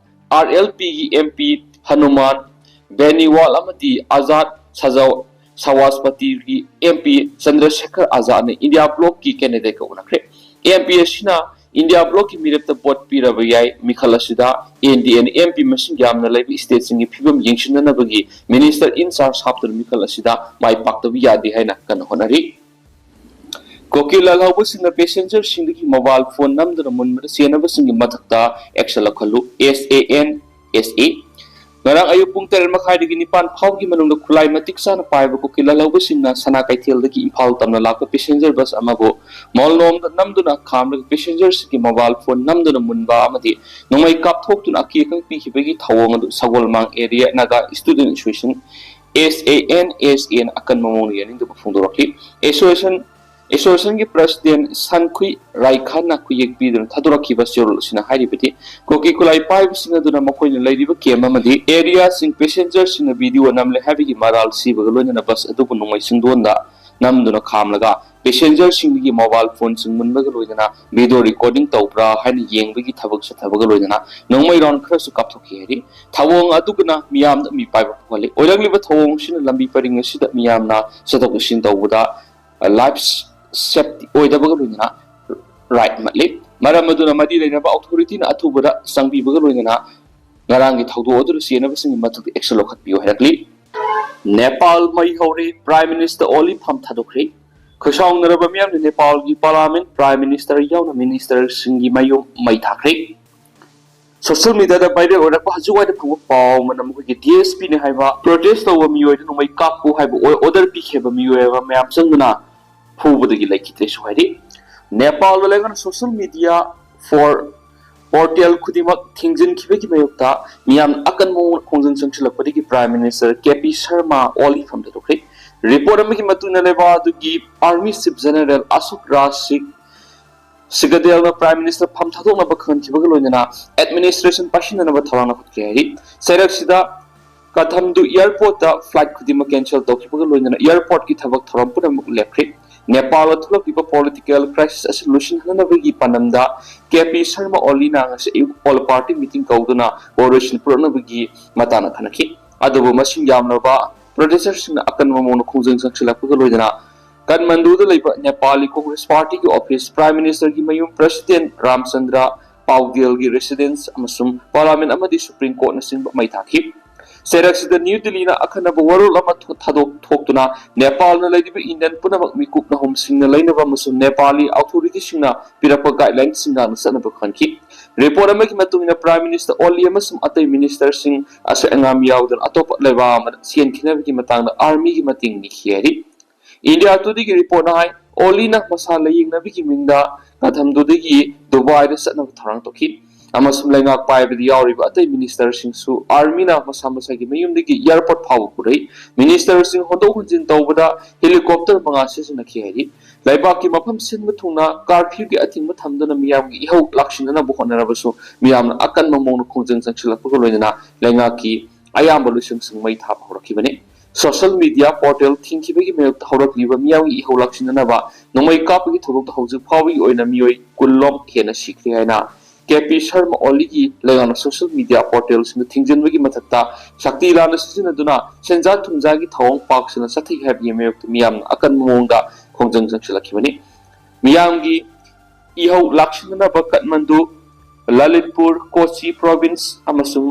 ꯑꯥꯔ ꯑꯦꯜ ꯄꯤꯒꯤ ꯑꯦꯝ ꯄꯤ ꯍꯅꯨꯃꯥꯟ ꯕꯦꯅꯤꯋꯥꯜ ꯑꯃꯗꯤ ꯑꯖꯥꯗ ꯁꯖꯥꯎ ꯁꯋꯥꯁꯄꯇꯤꯒꯤ ꯑꯦꯝ ꯄꯤ ꯆꯟꯗ꯭ꯔꯁꯦꯈꯔ ꯑꯖꯥꯗꯅ ꯏꯟꯗꯤꯌꯥ ꯕ꯭ꯂꯣꯛꯀꯤ ꯀꯦꯟꯗꯤꯗꯦꯠꯀ ꯎꯅꯈ꯭ꯔꯦ꯫ ꯑꯦꯝ ꯄꯤ ꯑꯁꯤꯅ ꯏꯟꯗꯤꯌꯥ ꯕ꯭ꯂꯣꯛꯀꯤ ꯃꯤꯔꯦꯞꯇ ꯚꯣꯠ ꯄꯤꯔꯕ ꯌꯥꯏ꯫ ꯃꯤꯈꯜ ꯑꯁꯤꯗ ꯑꯦꯟ ꯗꯤ ꯑꯦꯅ ꯑꯦꯝ ꯄꯤ ꯃꯁꯤꯡ ꯌꯥꯝꯅ ꯂꯩꯕ ꯁ꯭ꯇꯦꯠꯁꯤꯡꯒꯤ ꯐꯤꯕꯝ ꯌꯦꯡꯁꯤꯟꯅꯅꯕꯒꯤ ꯃꯤꯅꯤꯁꯇꯔ ꯏꯟ ꯆꯥꯔꯖ ꯍꯥꯞꯇꯨꯅ ꯃꯤꯈꯜ ꯑꯁꯤꯗ ꯃꯥꯏ ꯄꯥꯛꯇꯕ ꯌꯥꯗꯦ ꯍꯥꯏꯅ ꯀꯟꯅ ꯍꯣꯠꯅꯔꯤ꯫ ꯀꯨꯀꯤ ꯂꯥꯜꯍꯧꯕꯁꯤꯡꯅ ꯄꯦꯁꯦꯟꯖꯔꯁꯤꯡꯗꯒꯤ ꯃꯣꯕꯥꯏꯜ ꯐꯣꯟ ꯅꯝꯗꯨꯅ ꯃꯨꯟꯕꯗ ꯆꯦꯟꯅꯕꯁꯤꯡꯒꯤ ꯃꯊꯛꯇ action ꯂꯧꯈꯠꯂꯨ, ꯑꯦꯁ ꯑꯦ ꯑꯦꯟ ꯑꯦꯁ ꯑꯦ꯫ ꯉꯔꯥꯡ ꯑꯌꯨꯛ ꯄꯨꯡ ꯇꯔꯦꯠ ꯃꯈꯥꯏꯗꯒꯤ ꯅꯤꯄꯥꯟ ꯐꯥꯎꯒꯤ ꯃꯅꯨꯡꯗ ꯈꯨꯠꯂꯥꯏ ꯃꯇꯤꯛ ꯆꯥꯅ ꯄꯥꯏꯕ ꯀꯨꯀꯤ ꯂꯥꯜꯍꯧꯕꯁꯤꯡꯅ ꯁꯅꯥ ꯀꯩꯊꯦꯜꯗꯒꯤ ꯏꯝꯐꯥꯜ ꯇꯝꯅ ꯂꯥꯛꯄ ꯄꯦꯁꯦꯟꯖꯔ ꯕꯁ ꯑꯃꯕꯨ ꯃꯣꯜꯅꯣꯝꯗ ꯅꯝꯗꯨꯅ ꯈꯥꯝꯂꯒ ꯄꯦꯁꯦꯟꯖꯔꯁꯤꯡꯒꯤ ꯃꯣꯕꯥꯏꯜ ꯐꯣꯟ ꯅꯝꯗꯨꯅ ꯃꯨꯟꯕ ꯑꯃꯗꯤ ꯅꯣꯡꯃꯩ ꯀꯥꯞꯊꯣꯛꯇꯨꯅ ꯑꯀꯤ ꯑꯈꯪ ꯄꯤꯈꯤꯕꯒꯤ ꯊꯧꯑꯣꯡ ꯑꯗꯨ Sagolmang area Naga student association, S A N S ꯑꯦꯅ ꯑꯀꯟꯕ ꯃꯑꯣꯡꯗ ꯌꯥꯅꯤꯡꯗꯕ ꯐꯣꯡꯗꯣꯔꯛꯂꯤ꯫ ꯑꯦꯁꯣꯁꯤꯌꯦꯁꯟ ꯑꯦꯁꯣꯁꯤꯌꯦꯁꯟꯒꯤ ꯄ꯭ꯔꯁꯤꯗꯦꯟꯠ ꯁꯟꯈꯨꯏ ꯔꯥꯏꯈꯟꯅ ꯈꯨꯌꯦꯛ ꯄꯤꯗꯨꯅ ꯊꯥꯗꯣꯔꯛꯈꯤꯕ ꯆꯦꯔꯣꯜ ꯑꯁꯤꯅ ꯍꯥꯏꯔꯤꯕꯗꯤ, ꯀꯨꯀꯤ ꯈꯨꯠꯂꯥꯏ ꯄꯥꯏꯕꯁꯤꯡ ꯑꯗꯨꯅ ꯃꯈꯣꯏꯅ ꯂꯩꯔꯤꯕ ꯀꯦꯝꯞ ꯑꯃꯗꯤ ꯑꯦꯔꯤꯌꯥꯁꯤꯡ ꯄꯦꯁꯦꯟꯖꯔꯁꯤꯡꯅ ꯚꯤꯗꯤꯑꯣ ꯅꯝꯂꯦ ꯍꯥꯏꯕꯒꯤ ꯃꯔꯥꯜ ꯁꯤꯕꯒ ꯂꯣꯏꯅꯅ ꯕꯁ ꯑꯗꯨꯕꯨ ꯅꯣꯡꯃꯩ ꯆꯤꯡꯗꯣꯟꯗ ꯅꯝꯗꯨꯅ ꯈꯥꯝꯂꯒ ꯄꯦꯁꯦꯟꯖꯔꯁꯤꯡꯗꯒꯤ ꯃꯣꯕꯥꯏꯜ ꯐꯣꯟꯁꯤꯡ ꯃꯨꯟꯕꯒ ꯂꯣꯏꯅꯅ ꯚꯤꯗꯤꯑꯣ ꯔꯦꯀꯣꯔꯗꯤꯡ ꯇꯧꯕ꯭ꯔꯥ ꯍꯥꯏꯅ ꯌꯦꯡꯕꯒꯤ ꯊꯕꯛ ꯆꯠꯊꯕꯒ ꯂꯣꯏꯅꯅ ꯅꯣꯡꯃꯩ ꯔꯥꯎꯟ ꯈꯔꯁꯨ ꯀꯥꯞꯊꯣꯛꯈꯤ ꯍꯥꯏꯔꯤ꯫ ꯊꯧꯑꯣꯡ ꯑꯗꯨꯒꯅ ꯃꯤꯌꯥꯝꯗ ꯃꯤ ꯄꯥꯏꯕ ꯄꯨꯍꯜꯂꯤ꯫ ꯑꯣꯏꯔꯛꯂꯤꯕ ꯊꯧꯑꯣꯡꯁꯤꯅ ꯂꯝꯕꯤ ꯄꯔꯤꯡ ꯑꯁꯤꯗ ꯃꯤꯌꯥꯝꯅ ꯆꯠꯊꯣꯛ ꯆꯠꯁꯤꯟ ꯇꯧꯕꯗ ꯂꯥꯏꯐ ꯁꯦꯐꯇꯤ ꯑꯣꯏꯗꯕꯒ ꯂꯣꯏꯅꯅ ꯔꯥꯏꯠ ꯃꯠꯂꯤ꯫ ꯃꯔꯝ ꯑꯗꯨꯅ ꯃꯔꯤ ꯂꯩꯅꯕ ꯑꯣꯊꯣꯔꯤꯇꯤꯅ ꯑꯊꯨꯕꯗ ꯆꯪꯕꯤꯕꯒ ꯂꯣꯏꯅꯅ ꯉꯔꯥꯡꯒꯤ ꯊꯧꯗꯣꯛ ꯑꯗꯨꯗ ꯆꯦꯟꯅꯕꯁꯤꯡꯒꯤ ꯃꯊꯛꯇ ꯑꯦꯛꯁꯟ ꯂꯧꯈꯠꯄꯤꯌꯨ ꯍꯥꯏꯔꯛꯂꯤ꯫ ꯅꯦꯄꯥꯜ ꯃꯩ ꯍꯧꯔꯦ, ꯄ꯭ꯔꯥꯏꯝ ꯃꯤꯅꯤꯁꯇꯔ ꯑꯣꯂꯤ ꯐꯝ ꯊꯥꯗꯣꯛꯈ꯭ꯔꯦ꯫ ꯈꯣꯏꯁꯥꯎꯅꯔꯕ ꯃꯤꯌꯥꯝꯅ ꯅꯦꯄꯥꯜꯒꯤ ꯄꯥꯔꯂꯥꯃꯦꯟ, ꯄ꯭ꯔꯥꯏꯝ ꯃꯤꯅꯤꯁꯇꯔ ꯌꯥꯎꯅ ꯃꯤꯅꯤꯁꯇꯔꯁꯤꯡꯒꯤ ꯃꯌꯨꯝ ꯃꯩ ꯊꯥꯈ꯭ꯔꯦ꯫ ꯁꯣꯁꯤꯌꯦꯜ ꯃꯤꯗꯤꯌꯥꯗ ꯚꯥꯏꯔꯦꯜ ꯑꯣꯏꯔꯛꯄ ꯍꯧꯖꯤꯛ ꯋꯥꯏꯗ ꯐꯪꯕ ꯄꯥꯎ ꯑꯃꯅ ꯃꯈꯣꯏꯒꯤ ꯗꯤ ꯑꯦꯁ ꯄꯤꯅꯤ ꯍꯥꯏꯕ ꯄ꯭ꯔꯣꯇꯦꯁ ꯇꯧꯕ ꯃꯤꯑꯣꯏꯗ ꯅꯣꯡꯃꯩ ꯀꯥꯞꯄꯨ ꯍꯥꯏꯕ ꯑꯣꯔꯗꯔ ꯄꯤꯈꯤꯕ ꯃꯤꯑꯣꯏ ꯑꯃ ꯃꯌꯥꯝ ꯆꯪꯗꯨꯅ ꯐꯨꯕꯗꯒꯤ ꯂꯩꯈꯤꯗ꯭ꯔꯦꯁꯨ ꯍꯥꯏꯔꯤ꯫ ꯅꯦꯄꯥꯜꯗ ꯂꯩꯉꯥꯛꯅ ꯁꯣꯁꯤꯌꯦꯜ ꯃꯤꯗꯤꯌꯥ ꯐꯣꯔ ꯄꯣꯔꯇꯦꯜ ꯈꯨꯗꯤꯡꯃꯛ ꯊꯤꯡꯖꯤꯟꯈꯤꯕꯒꯤ ꯃꯥꯌꯣꯛꯇ ꯃꯤꯌꯥꯝꯅ ꯑꯀꯟꯕ ꯃꯑꯣꯡꯗ ꯈꯣꯡꯖꯪ ꯆꯪꯁꯤꯜꯂꯛꯄꯗꯒꯤ prime minister K P Sharma ꯑꯣꯂꯤ ꯐꯝ ꯊꯥꯗꯣꯛꯈ꯭ꯔꯦ꯫ ꯔꯤꯄꯣꯔꯠ ꯑꯃꯒꯤ ꯃꯇꯨꯡ ꯏꯟꯅ ꯂꯩꯕꯥꯛ ꯑꯗꯨꯒꯤ ꯑꯥꯔꯃꯤ ꯆꯤꯐ ꯖꯦꯅꯔꯦꯜ ꯑꯁꯣꯛ ꯔꯥꯖ ꯁꯤꯡ ꯁꯤꯒꯗꯦꯜꯅ ꯄ꯭ꯔꯥꯏꯝ ꯃꯤꯅꯤꯁꯇꯔ ꯐꯝ ꯊꯥꯗꯣꯛꯅꯕ ꯈꯪꯍꯟꯈꯤꯕꯒ ꯂꯣꯏꯅꯅ ꯑꯦꯗꯃꯤꯅꯤꯁꯇ꯭ꯔꯦꯁꯟ ꯄꯥꯏꯁꯤꯟꯅꯅꯕ ꯊꯧꯔꯥꯡ ꯂꯧꯈꯠꯈ꯭ꯔꯦ ꯍꯥꯏꯔꯤ꯫ ꯆꯩꯔꯛꯁꯤꯗ ꯀꯊꯝꯗꯨ ꯑꯦꯌꯔꯄꯣꯔꯠꯇ ꯐ꯭ꯂꯥꯏꯠ ꯈꯨꯗꯤꯡꯃꯛ ꯀꯦꯟꯁꯦꯜ ꯇꯧꯈꯤꯕꯒ ꯂꯣꯏꯅꯅ ꯑꯦꯌꯔꯄꯣꯔꯠꯀꯤ ꯊꯕꯛ ꯊꯧꯔꯝ ꯄꯨꯝꯅꯃꯛ ꯂꯦꯞꯈ꯭ꯔꯦ꯫ ꯅꯦꯄꯥꯜꯗ ꯊꯣꯛꯂꯛꯂꯤꯕ ꯄꯣꯂꯤꯇꯤꯀꯦꯜ ꯀ꯭ꯔꯥꯏꯁꯤꯁ ꯑꯁꯤ ꯂꯣꯏꯁꯤꯟꯍꯟꯅꯕꯒꯤ ꯄꯥꯟꯗꯝꯗ ꯀꯦ ꯄꯤ ꯁꯔꯃ ꯑꯣꯂꯤꯅ ꯉꯁꯤ ꯑꯌꯨꯛ ꯑꯣꯜ ꯄꯥꯔꯇꯤ ꯃꯤꯇꯤꯡ ꯀꯧꯗꯨꯅ ꯋꯥꯔꯣꯏꯁꯤꯟ ꯄꯨꯔꯛꯅꯕꯒꯤ ꯃꯇꯥꯡꯗ ꯈꯟꯅꯈꯤ꯫ ꯑꯗꯨꯕꯨ ꯃꯁꯤꯡ ꯌꯥꯝꯂꯕ ꯄ꯭ꯔꯣꯇꯦꯁꯇꯔꯁꯤꯡꯅ ꯑꯀꯟꯕ ꯃꯑꯣꯡꯗ ꯈꯣꯡꯖꯪ ꯆꯪꯁꯤꯜꯂꯛꯄꯒ ꯂꯣꯏꯅꯅ ꯀꯟꯃꯟꯗꯨꯗ ꯂꯩꯕ ꯅꯦꯄꯥꯂꯤ ꯀꯣꯡꯒ꯭ꯔꯦꯁ ꯄꯥꯔꯇꯤꯒꯤ ꯑꯣꯐꯤꯁ, ꯄ꯭ꯔꯥꯏꯝ ꯃꯤꯅꯤꯁꯇꯔꯒꯤ ꯃꯌꯨꯝ, ꯄ꯭ꯔꯦꯁꯤꯗꯦꯟꯠ ꯔꯥꯝꯆꯟꯗ꯭ꯔ ꯄꯥꯎꯗꯦꯜꯒꯤ ꯔꯦꯁꯤꯗꯦꯟꯁ ꯑꯃꯁꯨꯡ ꯄꯥꯔꯂꯥꯃꯦꯟꯠ ꯑꯃꯗꯤ ꯁꯨꯄ꯭ꯔꯤꯝ ꯀꯣꯔꯠꯅꯆꯤꯡꯕ ꯃꯩ ꯊꯥꯈꯤ꯫ ꯆꯩꯔꯛꯁꯤꯗ ꯅ꯭ꯌꯨ ꯗꯤꯜꯂꯤꯅ ꯑꯈꯟꯅꯕ ꯋꯥꯔꯣꯜ ꯑꯃ ꯊꯣ-, ꯊꯥꯗꯣꯛ-, ꯊꯣꯛꯇꯨꯅ ꯅꯦꯄꯥꯜꯅ ꯂꯩꯔꯤꯕ ꯏꯟꯗꯤꯌꯟ ꯄꯨꯝꯅꯃꯛ ꯃꯤꯀꯨꯞ ꯅꯍꯨꯝꯁꯤꯡꯅ ꯂꯩꯅꯕ ꯑꯃꯁꯨꯡ ꯅꯦꯄꯥꯂꯤ ꯑꯣꯊꯣꯔꯤꯇꯤꯁꯤꯡꯅ ꯄꯤꯔꯛꯄ ꯒꯥꯏꯗꯂꯥꯏꯟꯁꯤꯡꯒ ꯆꯠꯅꯕ ꯈꯟꯈꯤ꯫ ꯔꯤꯄꯣꯔꯠ ꯑꯃꯒꯤ ꯃꯇꯨꯡ ꯏꯟꯅ ꯄ꯭ꯔꯥꯏꯝ ꯃꯤꯅꯤꯁꯇꯔ ꯑꯣꯂꯤ ꯑꯃꯁꯨꯡ ꯑꯇꯩ ꯃꯤꯅꯤꯁꯇꯔꯁꯤꯡ ꯑꯁꯣꯏ ꯑꯉꯥꯝ ꯌꯥꯎꯗꯅ ꯑꯇꯣꯞꯄ ꯂꯩꯕꯥꯛ ꯑꯃꯗ ꯆꯦꯟꯈꯤꯅꯕꯒꯤ ꯃꯇꯥꯡꯗ ꯑꯥꯔꯃꯤꯒꯤ ꯃꯇꯦꯡ ꯅꯤꯈꯤ ꯍꯥꯏꯔꯤ꯫ ꯏꯟꯗꯤꯌꯥ ꯇꯨꯗꯦꯒꯤ ꯔꯤꯄꯣꯔꯠꯅ ꯍꯥꯏ, ꯑꯣꯂꯤꯅ ꯃꯁꯥ ꯂꯥꯌꯦꯡꯅꯕꯒꯤ ꯃꯤꯡꯗ ꯀꯊꯝꯗꯨꯗꯒꯤ ꯗꯨꯕꯥꯏꯗ ꯆꯠꯅꯕ ꯊꯧꯔꯥꯡ ꯇꯧꯈꯤ, ꯑꯃꯁꯨꯡ ꯂꯩꯉꯥꯛ ꯄꯥꯏꯕꯗ ꯌꯥꯎꯔꯤꯕ ꯑꯇꯩ ꯃꯤꯅꯤꯁꯇꯔꯁꯤꯡꯁꯨ ꯑꯥꯔꯃꯤꯅ ꯃꯁꯥ ꯃꯁꯥꯒꯤ ꯃꯌꯨꯝꯗꯒꯤ ꯑꯦꯌꯔꯄꯣꯔꯠ ꯐꯥꯎꯕ ꯄꯨꯔꯛꯏ꯫ ꯃꯤꯅꯤꯁꯇꯔꯁꯤꯡ ꯍꯣꯟꯗꯣꯛ ꯍꯣꯟꯖꯤꯟ ꯇꯧꯕꯗ ꯍꯦꯂꯤꯀꯣꯞꯇꯔ ꯃꯉꯥ ꯁꯤꯖꯤꯟꯅꯈꯤ ꯍꯥꯏꯔꯤ꯫ ꯂꯩꯕꯥꯛꯀꯤ ꯃꯐꯝ ꯁꯤꯟꯕ ꯊꯨꯡꯅ ꯀꯥꯔꯐ꯭ꯌꯨꯒꯤ ꯑꯊꯤꯡꯕ ꯊꯝꯗꯨꯅ ꯃꯤꯌꯥꯝꯒꯤ ꯏꯍꯧ ꯂꯥꯛꯁꯤꯟꯅꯅꯕ ꯍꯣꯠꯅꯔꯕꯁꯨ, ꯃꯤꯌꯥꯝꯅ ꯑꯀꯟꯕ ꯃꯑꯣꯡꯗ ꯈꯣꯡꯖꯪ ꯆꯪꯁꯤꯜꯂꯛꯄꯒ ꯂꯣꯏꯅꯅ ꯂꯩꯉꯥꯛꯀꯤ ꯑꯌꯥꯝꯕ ꯂꯣꯏꯁꯪꯁꯤꯡ ꯃꯩ ꯊꯥꯕ ꯍꯧꯔꯛꯈꯤꯕꯅꯤ꯫ social media portal ꯊꯤꯡꯈꯤꯕꯒꯤ ꯃꯥꯌꯣꯛꯇ ꯍꯧꯔꯛꯂꯤꯕ ꯃꯤꯌꯥꯝꯒꯤ ꯏꯍꯧ ꯂꯥꯛꯁꯤꯟꯅꯅꯕ ꯅꯣꯡꯃꯩ ꯀꯥꯞꯄꯒꯤ ꯊꯧꯗꯣꯛꯇ ꯍꯧꯖꯤꯛ ꯐꯥꯎꯕꯒꯤ ꯑꯣꯏꯅ ꯃꯤꯑꯣꯏ ꯀꯨꯟ ꯂꯣꯝ ꯍꯦꯟꯅ ꯁꯤꯈ꯭ꯔꯦ ꯍꯥꯏꯅ ꯀꯦ ꯄꯤ ꯁꯔꯃ ꯑꯣꯂꯤꯒꯤ ꯂꯩꯉꯥꯛꯅ social media portalꯁꯤꯡꯗ ꯊꯤꯡꯖꯤꯟꯕꯒꯤ ꯃꯊꯛꯇ ꯁꯛꯇꯤ ꯂꯥꯟꯅ ꯁꯤꯖꯤꯟꯅꯗꯨꯅ ꯁꯦꯟꯖꯥ ꯊꯨꯝꯖꯥꯒꯤ ꯊꯧꯑꯣꯡ ꯄꯥꯛ ꯁꯟꯅ ꯆꯠꯊꯩ ꯍꯥꯏꯕꯒꯤ ꯃꯥꯌꯣꯛꯇ ꯃꯤꯌꯥꯝꯅ ꯑꯀꯟꯕ ꯃꯑꯣꯡꯗ ꯈꯣꯡꯖꯪ ꯆꯪꯁꯤꯜꯂꯛꯈꯤꯕꯅꯤ꯫ ꯃꯤꯌꯥꯝꯒꯤ ꯏꯍꯧ ꯂꯥꯛꯁꯤꯟꯅꯅꯕ ꯀꯠꯃꯟꯗꯨ, ꯂꯂꯤꯠꯄꯨꯔ, ꯀꯣꯆꯤ province ꯑꯃꯁꯨꯡ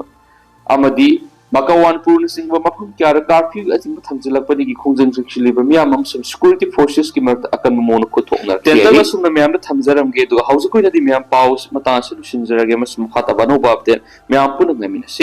ꯑꯃꯗꯤ ꯃꯀꯋꯥꯟꯄꯨꯔꯅꯆꯤꯡꯕ ꯃꯐꯝ ꯀꯌꯥꯗ curfew ꯑꯆꯤꯡꯕ ꯊꯝꯖꯤꯜꯂꯛꯄꯗꯒꯤ ꯈꯣꯡꯖꯪ ꯆꯪꯁꯤꯜꯂꯤꯕ ꯃꯤꯌꯥꯝ ꯑꯃꯁꯨꯡ security forcesꯀꯤ ꯃꯔꯛꯇ ꯑꯀꯟꯕ ꯃꯑꯣꯡꯗ ꯈꯨꯠꯊꯣꯛꯅꯔꯛꯈꯤ꯫ ꯇꯦꯟꯇꯛꯅ ꯑꯁꯨꯝꯅ ꯃꯌꯥꯝꯗ ꯊꯝꯖꯔꯝꯒꯦ, ꯑꯗꯨꯒ ꯍꯧꯖꯤꯛꯀꯤ ꯑꯣꯏꯅꯗꯤ ꯃꯌꯥꯝ ꯄꯥꯎ ꯃꯇꯥꯡ ꯑꯁꯤꯗ ꯂꯣꯏꯁꯤꯟꯖꯔꯒꯦ ꯑꯃꯁꯨꯡ ꯃꯈꯥ ꯇꯥꯕ ꯑꯅꯧꯕ update ꯃꯌꯥꯝ ꯄꯨꯟꯅ ꯉꯥꯏꯃꯤꯟꯅꯁꯤ꯫